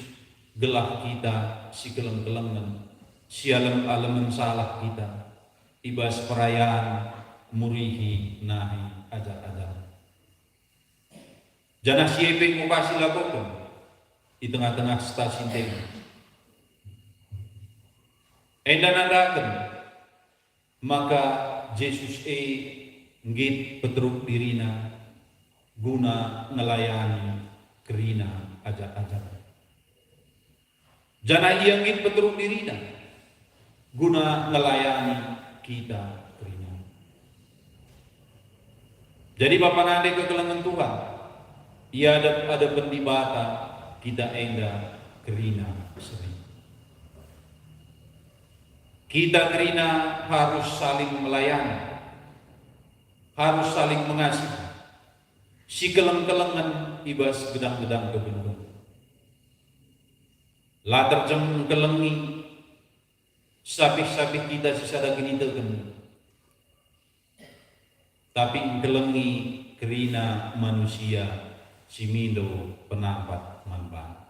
gelah kita sikeleng-kelengen, sialem-alemen salah kita i bas perayaan murihi nahe ajar-ajar. Janah si e pe enggo ka silakoken i tengah-tengah stasi ndai. Enda nandaken maka Jesus e nggit peteruk diriNa guna ngelayani kerina ajar-ajarNa. Janah Ia nggit peteruk diriNa guna ngelayani kita kerina. Jadi, bapa nande kekelengen Tuhan, i adep-adepen Dibata kita enda kerina seri. Kita kerina harus saling melayani, harus saling mengasihi, sikeleng-kelengen i bas gedang-gedang kegeluhen. La terjem engkelengi sapih-sapih kita si sada kiniteken, tapi engkelengi kerina manusia si mindo penampat man bana.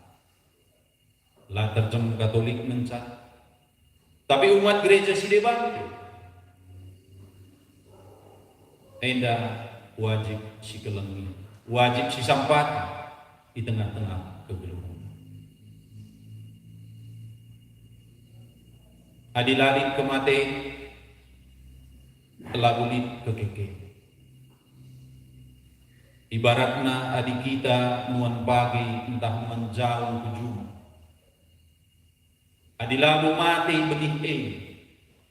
La terjem Katolik ngenca, tapi umat gereja si deban pe enda wajib sikelengi, wajib sisampati i tengah-tengah kegeluhen. Adi la lit kematen, labo lit kekeken. Ibaratna adi kita nuan page ntah man jaung ku juma, adi labo mate benih e,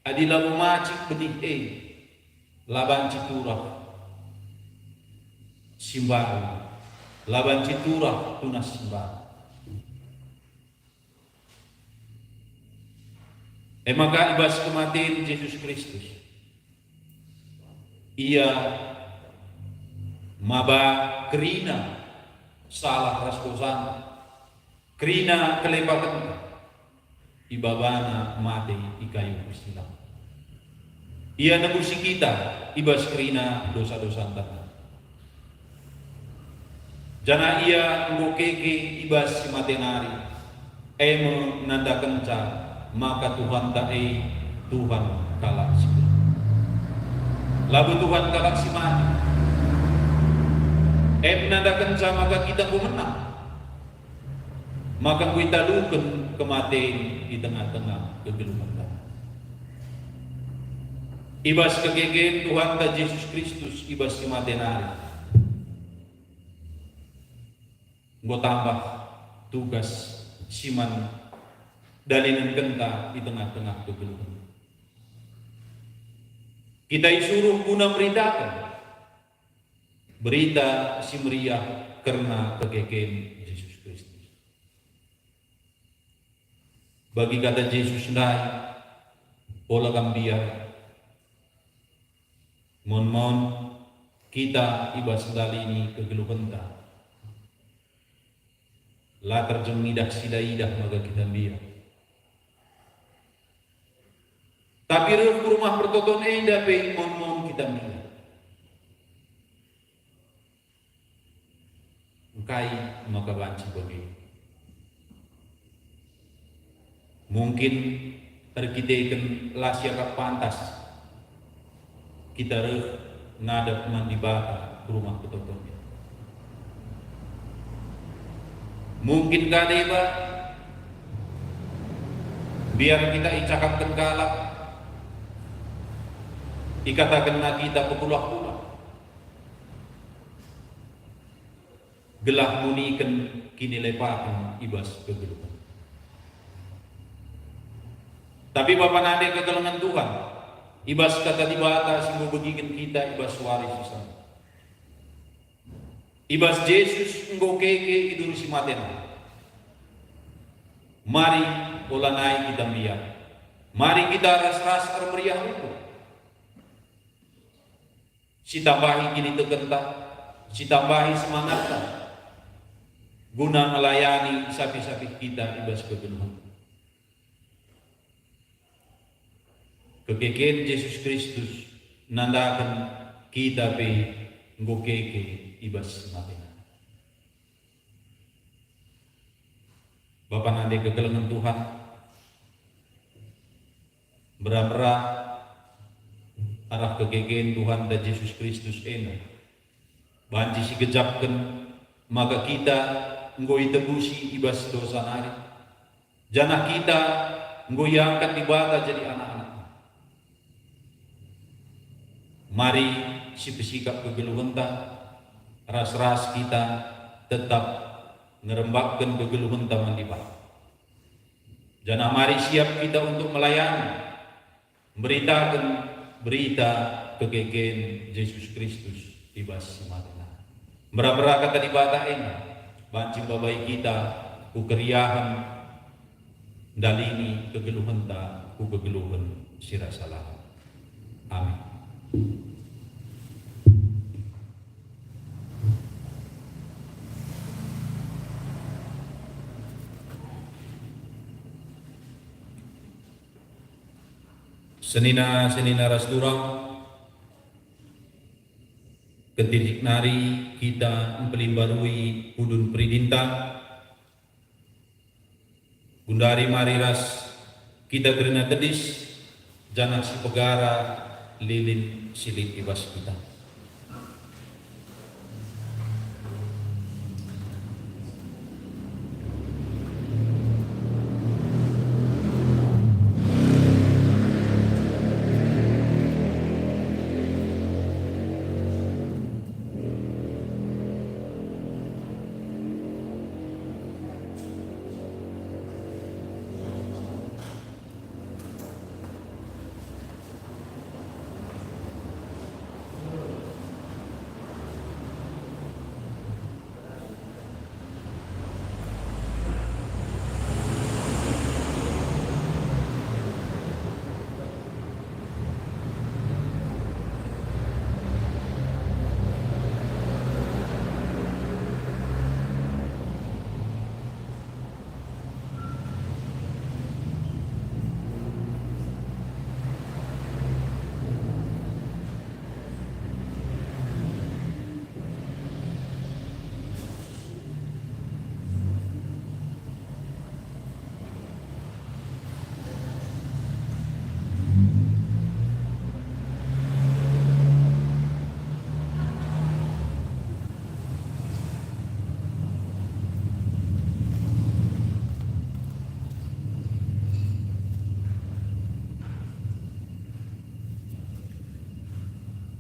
adi labo macik benih e, la banci turah si mbaru, la banci turah tunas si mbaru. E maka i bas kematen Jesus Kristus, Ia maba kerina salah ras dosanta, kerina kelepakenta, ibabaNa mate i kayu persilang. Ia nebusi kita i bas kerina dosa-dosanta. Janah Ia enggo keke i bas si mate nari, e me nandakenca maka Tuhanta e Tuhan kalak si lit. Labo Tuhan kalak si mate. E me nandakenca maka kita enggo menang, maka enggo italuken kematen i tengah-tengah kegeluhenta. I bas kekeken Tuhanta Jesus Kristus i bas si mate nari, enggo tambah tugas si man dalinenkenca i tengah-tengah kegeluhen. Kita isuruh guna meritaken Berita Si Meriah kerna kekeken Jesus Kristus. Bagi kata Jesus ndai, ola kam mbiar. Mon-mon kita i bas ndalini kegeluhenta, la terjem ngidah si la idah maka kita mbiar. Tapi reh ku Rumah Pertoton enda pe mon-mon kita mbiar. Engkai maka banci bage? Mungkin erkiteken la siakap pantas kita reh ngadap man Dibata ku Rumah Pertoton. Mungkin ka deba mbiar kita icakapken kalak, ikatakenna kita pekulah-kulah, gelah muniken kinilepaken i bas kegeluhen. Tapi Bapa nande kekelengen Tuhan, i bas Kata Dibata si enggo begiken kita i bas wari si sanga, i bas Jesus enggo keke i duri si mate nari. Mari, olanai kita mbiar. Mari kita ras-ras ermeriah ukur. Sitambahi kinitekenta, sitambahi semangatta, guna ngelayani sapih-sapih kita i bas kegeluhen. Kekeken Jesus Kristus nandaken kita pe enggo keke i bas si mate nari. Bapa nande kekelengen Tuhan, mbera-mbera arah kekeken Tuhanta Jesus Kristus enda banci sigejapken maka kita enggo itebusi i bas dosa nari, janah kita enggo iangkat Dibata jadi anak-anakNa. Mari sipesikap kegeluhenta, ras-ras kita tetap ngerembakken kegeluhenta man Dibata. Janah mari siap kita untuk melayani, mberitaken berita kekeken Jesus Kristus i bas si mate nari. Mera-mera Kata Dibata enda banci mbabai kita ku keriahen ndalini kegeluhenta ku kegeluhen si rasa lalap. Amin. Senina-senina ras turang, kentisik nari kita mpelimbarui pudun peridinta. Gundari mari ras kita kerina tedis, janah sipegara lilin si lit i bas kita.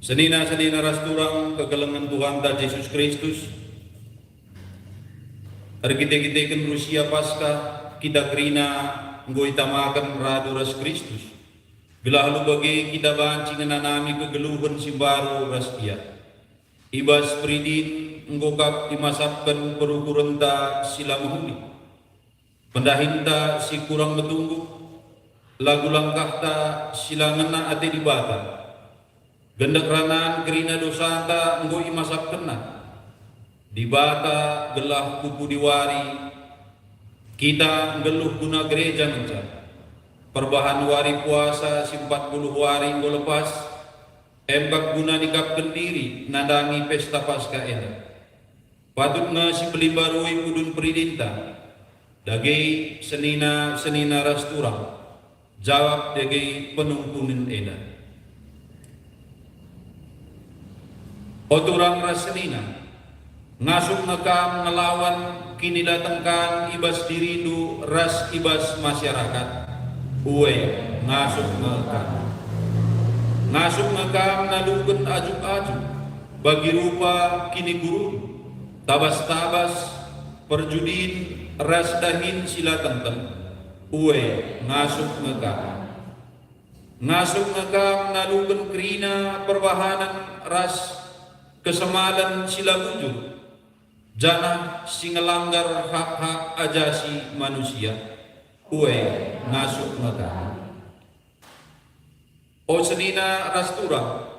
Senina-senina ras turang kekelengen Tuhanta Jesus Kristus, erkite-kiteken Rusia Paskah, kita kerina enggo itamaken radu ras Kristus, gelah alu bage kita banci ngenanami kegeluhen si mbaru ras IA. I bas peridin enggo kap imasapken perukurenta si la mehuli, pendahinta si kurang metunggung, lagu langkahta si la ngena ate Dibata. Gendek ranan kerina dosanta enggo imasapkenna. Dibata gelah ku pudi wari kita nggeluh guna gereja ngenca. Perbahan wari puasa si empat puluh wari enggo lepas, emkap guna nikapken diri nandangi Pesta Paskah enda. Patut nge sipelimbarui pudun peridinta, dage senina-senina ras turang, jawab dage penungkunen enda. O turang ras senina, ngasup nge kam ngelawan kinilatengkan i bas dirindu ras i bas masyarakat? Ue, ngasup nge kam. Ngasup nge kam naluken ajuk-ajuk, bagi rupa kinigurun, tabas-tabas, perjudin, ras dahin si la tengteng. Ue, ngasup nge kam. Ngasup nge kam naluken kerina perbahanen ras kesemalen si la bujur, janah si ngelanggar hak-hak ajasi manusia. Ue, ngasup nge kam. O senina ras turang,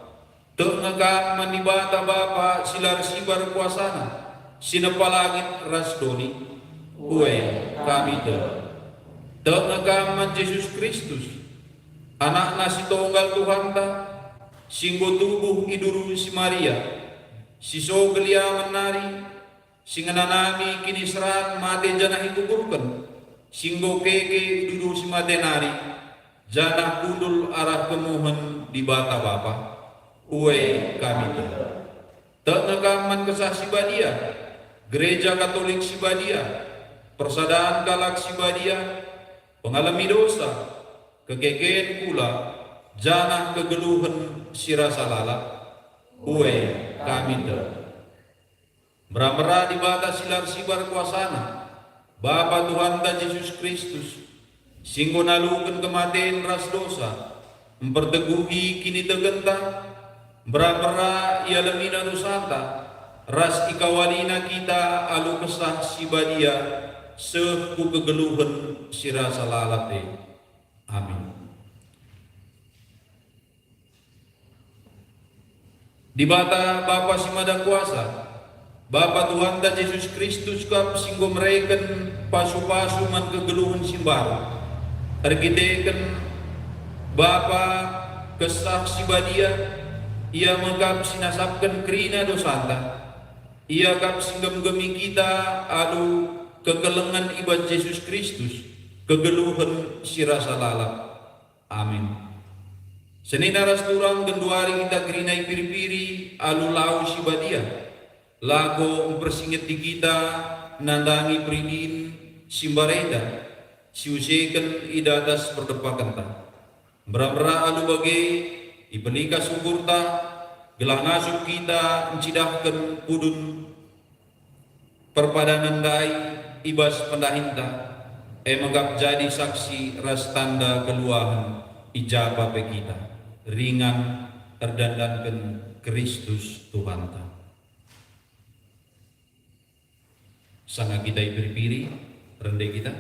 tek nge kam man Dibata Bapa si la ersibar kuasaNa, si nepa langit ras doni? Ue, kami tek. Tek nge kam man Jesus Kristus, AnakNa si tonggal Tuhanta, si enggo tubuh i duru si Maria, si sogel ia menari, si ngenanami kiniseran mate janah ikuburken, si enggo keke i duru si mate nari, janah kundul arah kemuhen Dibata Bapa? Ue, kami tek. Tek nge kam man Kesah Si Badia, Gereja Katolik si Badia, persadan kalak si badia, pengalemi dosa, kekeken kula, janah kegeluhen si rasa lalap, ue kami tek. Mera-mera Dibata si la ersibar kuasaNa, Bapa Tuhanta Jesus Kristus, si enggo naluken kematen ras dosa, mperteguhi kinitekenta, mera-mera ialemiNa dosanta, ras ikawaliNa kita alu Kesah Si Badia seh ku kegeluhen si rasa lalap e. Amin. Dibata Bapa si Mada Kuasa, Bapa Tuhanta Jesus Kristus kap si enggo mereken pasu-pasu man kegeluhen si mbaru. Erkiteken Bapa Kesah Si Badia, Ia me kap si nasapken kerina dosanta. Ia kap si nggemgemi kita alu kekelengen i bas Jesus Kristus, kegeluhen si rasa lalap. Amin. Senina ras turang genduari kita kerina ipiri-piri alu lau si badia, lako mpersingeti kita nandangi peridin si mbarenda, si useken i datas perdepakenta. Mera-mera alu bage, ipelika sungkurta, gelah ngasup kita ncidahken pudun perpadanen ndai i bas pendahinta, e me kap jadi saksi ras tanda keluahen i ja pe kita, ringan erdandanken Kristus Tuhanta. Sanga kita ipiri-piri, rende kita.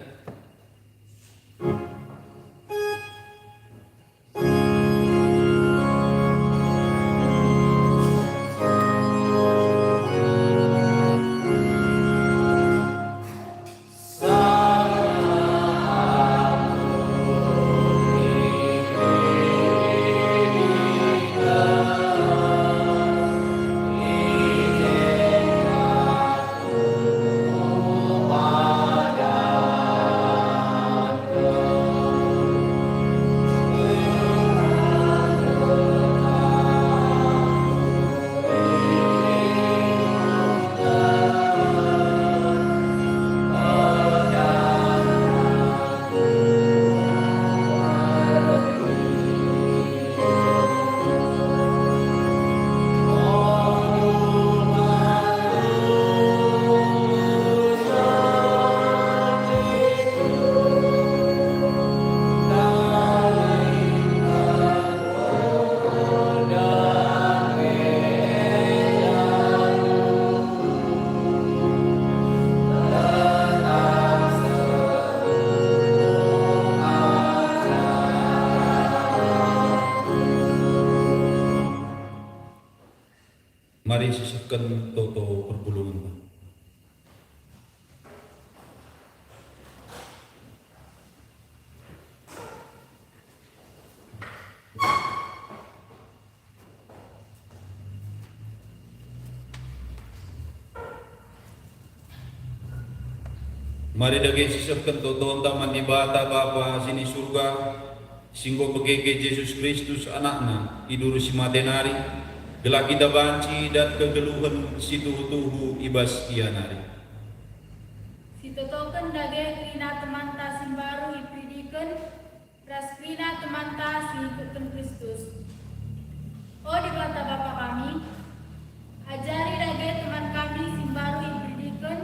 Mari sisehken toto perpulungenta. Mari dage sisehken totonta man Dibata Bapa si ni Surga, si enggo pekeke Jesus Kristus, AnakNa, i diberu si mate nari, gelah kita banci dat kegeluhen si tuhu-tuhu i bas Ia nari. Sitotoken dage kerina temanta si mbaru iperidiken, ras kerina temanta si ikutken Kristus. O Dibata Bapa kami, ajari dage teman kami si mbaru iperidiken,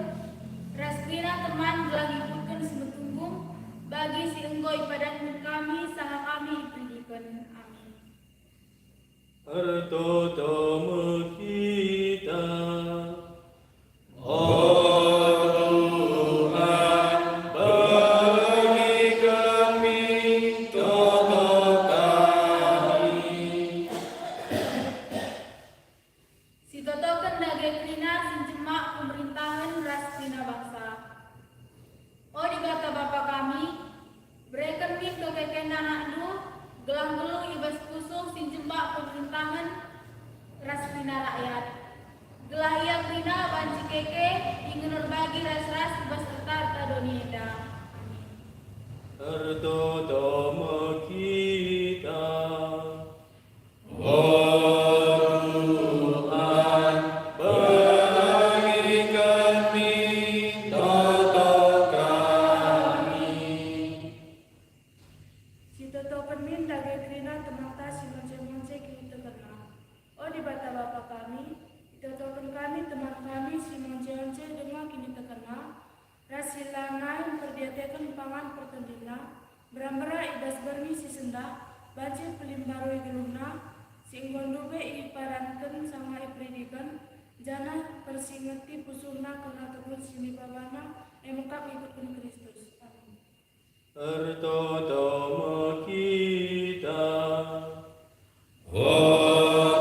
ras kerina teman gelah ngikutken si metunggung bagi si enggo ipadanken kami sanga kami iperidiken. Amin. Ertoto me kita. O Tuhan, begi kami, toto kami. Sitotoken dage kerina si njemak pemerintahen ras kerina bangsa. O Dibata Bapa kami, bereken min kekeken AnakNdu, gelah nggeluh i bas pusuh si njemak pemerintahen ras kerina rakyat. Gelah ia kerina banci keke dingen erbagi ras-ras i bas erta-erta doni enda. Amin. Ertoto me kita. O Tuhan, begi kami, toto kami. Sitotoken min dage kerina temanta si lanai mperdiateken pangan pertendinna, mbera-mbera i bas berngi si sendah, banci pelimbarui geluhna, si enggo ndube ipadanken sanga iperidiken, janah persingeti pusuhna kerna tebun si nibabana, e mekap ngikutken Kristus. Amin. Ertoto me kita. O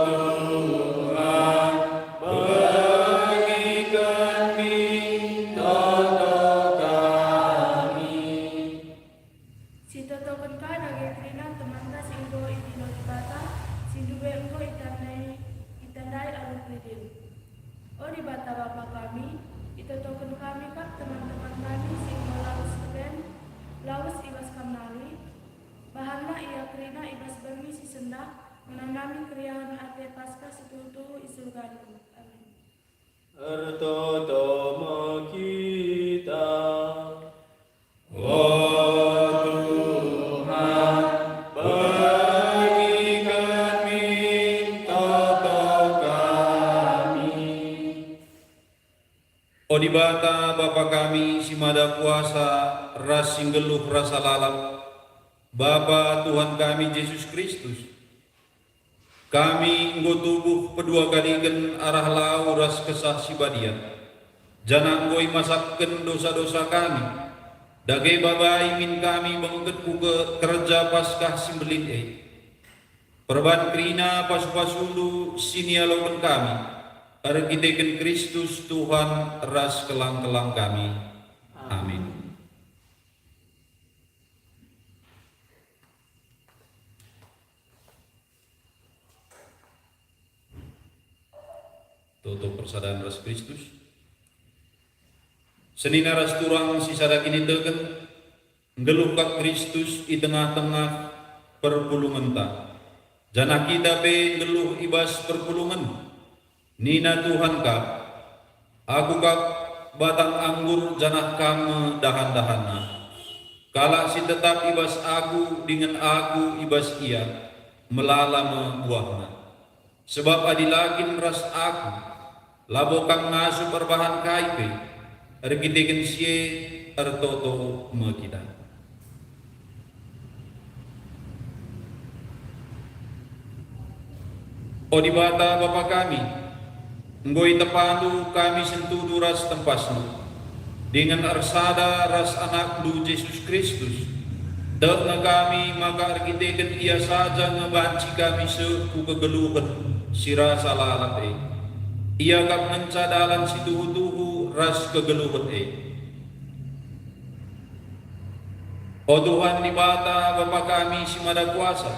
Tuhan, beriken min toto kami. Sitotoken ka dage kerina temanta si enggo idilo Dibata, si ndube enggo itandai, itandai alu peridin. O Dibata Bapa kami, itotoken kami kap teman-teman kami si enggo lawes leben, lawes i bas Kam nari. Bahanlah ia kerina i bas berngi si sendah, ngenanami keriahen ate Paskah si tuhu-tuhu i surgaNdu. Amin. Ertoto me kita. O Tuhan, beriken min toto kami. O Dibata, Bapa kami si mada kuasa ras si nggeluh rasa lalap, Bapa Tuhan kami Jesus Kristus, kami enggo tubuh pedua kaliken arah lau ras Kesah Si Badia, janah enggo imasapken dosa-dosa kami, dage babai min kami bengket ku ke-, kerja Paskah si mbelin e. Perban kerina pasu-pasuNdu si nialoken kami, erkiteken Kristus Tuhan ras kelang-kelang kami. Amin. Toto persadan ras Kristus. Senina ras turang si sada kiniteken, nggeluh kap Kristus i tengah-tengah perpulungenta, janah kita pe nggeluh i bas perpulungen. Nina Tuhan kap, "Aku kap batang anggur janah kam me dahan-dahanna. Kalak si tetap i bas Aku dingen Aku i bas ia, melala me buahna. Sebab adi la kin ras Aku, labo kam ngasup erbahan kai pe." Erkiteken si e ertoto me kita. O Dibata Bapa kami, enggo itepaNdu kami sentudu ras tempasNdu, dingen ersada ras AnakNdu Jesus Kristus. Tek nge kami maka erkiteken Ia saja nge banci kami seh ku kegeluhen si rasa lalap e. Ia kap ngenca dalan si tuhu-tuhu ras kegeluhen e. O Tuhan Dibata, Bapa kami si Mada Kuasa,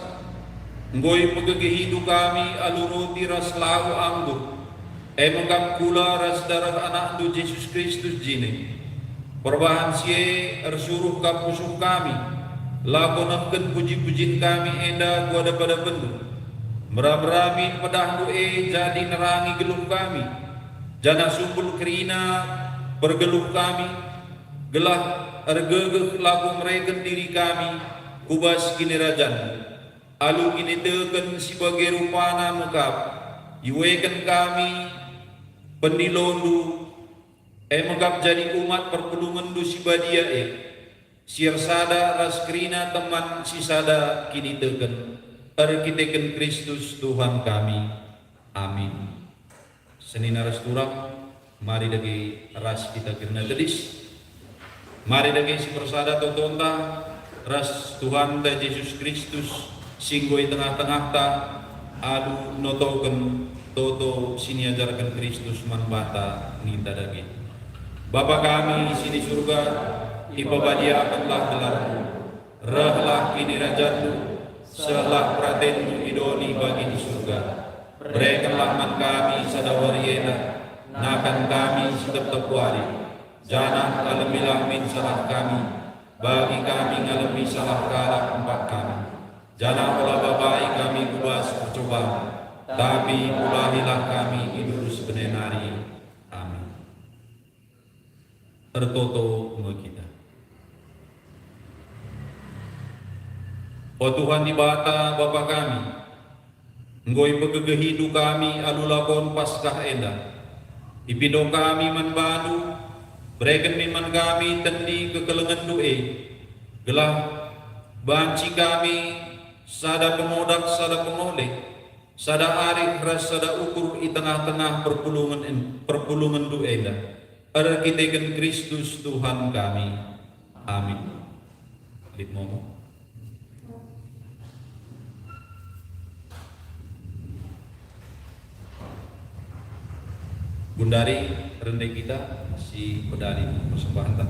enggo ipegegehiNdu kami alu roti ras lau anggur, e me kap kula ras dareh AnakNdu Jesus Kristus jine. Perbahan si e ersuruh kap pusuh kami, labo nehken puji-pujin kami enda ku adep-adepenNdu. Mera-mera min pedahNdu e jadi nerangi geluh kami, janah sumpul kerina pergeluh kami, gelah ergegeh labo mereken diri kami ku bas kinirajanNdu. Alu kiniteken si bage rupana me kap, iueken kami pendilondu, e me kap jadi umat perpulungenNdu si badia e, si ersada ras kerina teman si sada kiniteken, erkiteken Kristus Tuhan kami. Amin. Senina ras turang, mari dage ras kita kerina tedis. Mari dage sipersada totonta ras Tuhanta Jesus Kristus si enggo i tengah-tengahta, alu notoken toto si niajarken Kristus man banta, ninta dage: Bapa kami si i Surga, ipabadiakenlah gelarNdu. Rehlah kinirajanNdu, sehlah peratenNdu i doni bagi i Surga. Berekenlah man kami sada wari enda, nakan kami si tep-tep wari, janah ngalemilah min salah kami, bagi kami ngalemi salah kalak empat kami. Janah ola babai kami ku bas percoban, tapi pulahilah kami i bas si bene nari. Amin. Ertoto me kita. O Tuhan Dibata, Bapa kami, enggo ipegegehiNdu kami alu lakon Paskah enda. Ipindo kami man baNdu, Bereken min man kami tendi kekelengenNdu e, gelah banci kami sada pengodak, sada pengole, sada arih ras sada ukur i tengah-tengah perpulungen en-, perpulungenNdu enda, erkiteken Kristus Tuhan kami. Amin. Lit momo. Gundari rende kita si pedari persembahenta.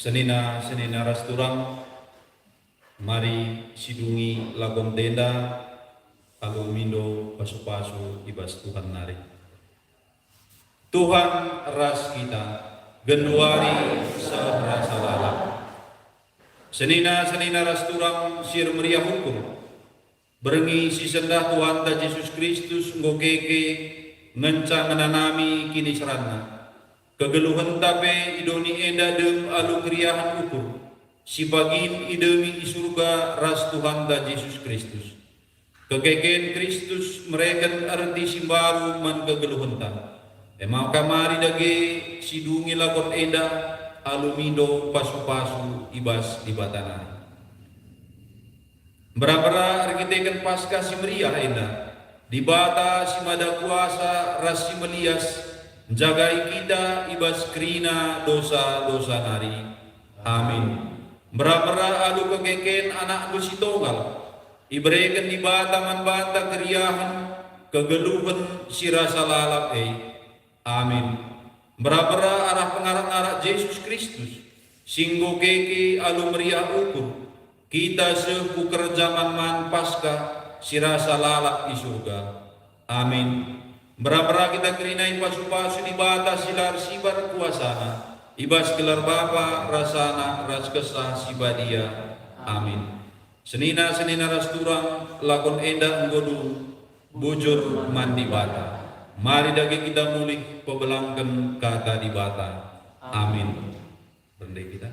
Senina-senina ras turang, mari sidungi lagonta enda alu mindo pasu-pasu i bas Tuhan nari. Tuhan ras kita, genduari seh rasa lalap. Senina-senina ras turang si ermeriah ukur, berngi si sendah Tuhanta Jesus Kristus enggo keke ngenca ngenanami kiniseranNa. Kegeluhenta pe i doni enda dem alu keriahen ukur, si pagin idemi i Surga ras Tuhanta Jesus Kristus. Kekeken Kristus mereken erti si mbaru man kegeluhenta. E maka mari dage sidungi lagon enda alu mindo pasu-pasu i bas Dibata nari. Mbera-mbera erkiteken Paskah si meriah enda, Dibata si Mada Kuasa ras si melias njagai kita i bas kerina dosa-dosa nari. Amin. Mbera-mbera alu kekeken AnakNdu si tonggal, ibereken Dibata man banta keriahen kegeluhen si rasa lalap e. Amin. Mbera-mbera arah pengarak-ngarak Jesus Kristus, si enggo keke alu meriah ukur, kita seh ku kerja man-man Paskah si rasa lalap i Surga. Amin. Mbera-mbera kita kerina ipasu-pasu Dibata si la ersibar kuasaNa, i bas gelar Bapa ras Anak ras Kesah Si Badia. Amin. Senina-senina ras turang, lagon enda enggo dung, bujur man Dibata. Mari dage kita mulih pebelangken Kata Dibata. Amin. Rende kita.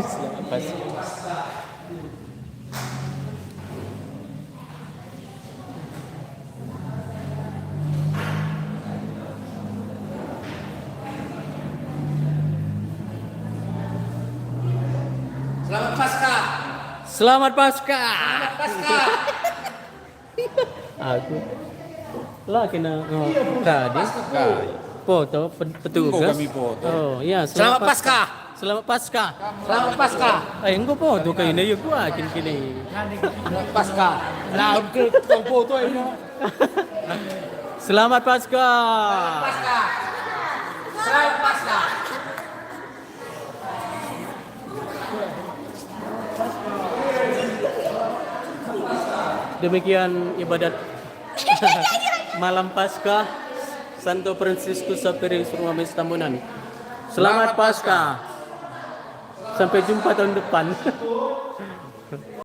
Selamat Paskah. Selamat Paskah. Selamat Paskah. Selamat Paskah. Aku la kena, oh, tadi. Foto pen-, petugas. Enggo kami foto. Oh, ya, selamat Paskah. Selamat Paskah. Selamat Paskah. Eh, enggo foto kaina, ya, gua kin kini. Paskah. Lah, ke tukang foto ini. Selamat Paskah. Paskah. Selamat Paskah. Demikian ibadat malam Paskah Santo Fransiskus Xaverius Rumah Mesa Tambunan. Selamat Paskah. Sampai jumpa tahun depan.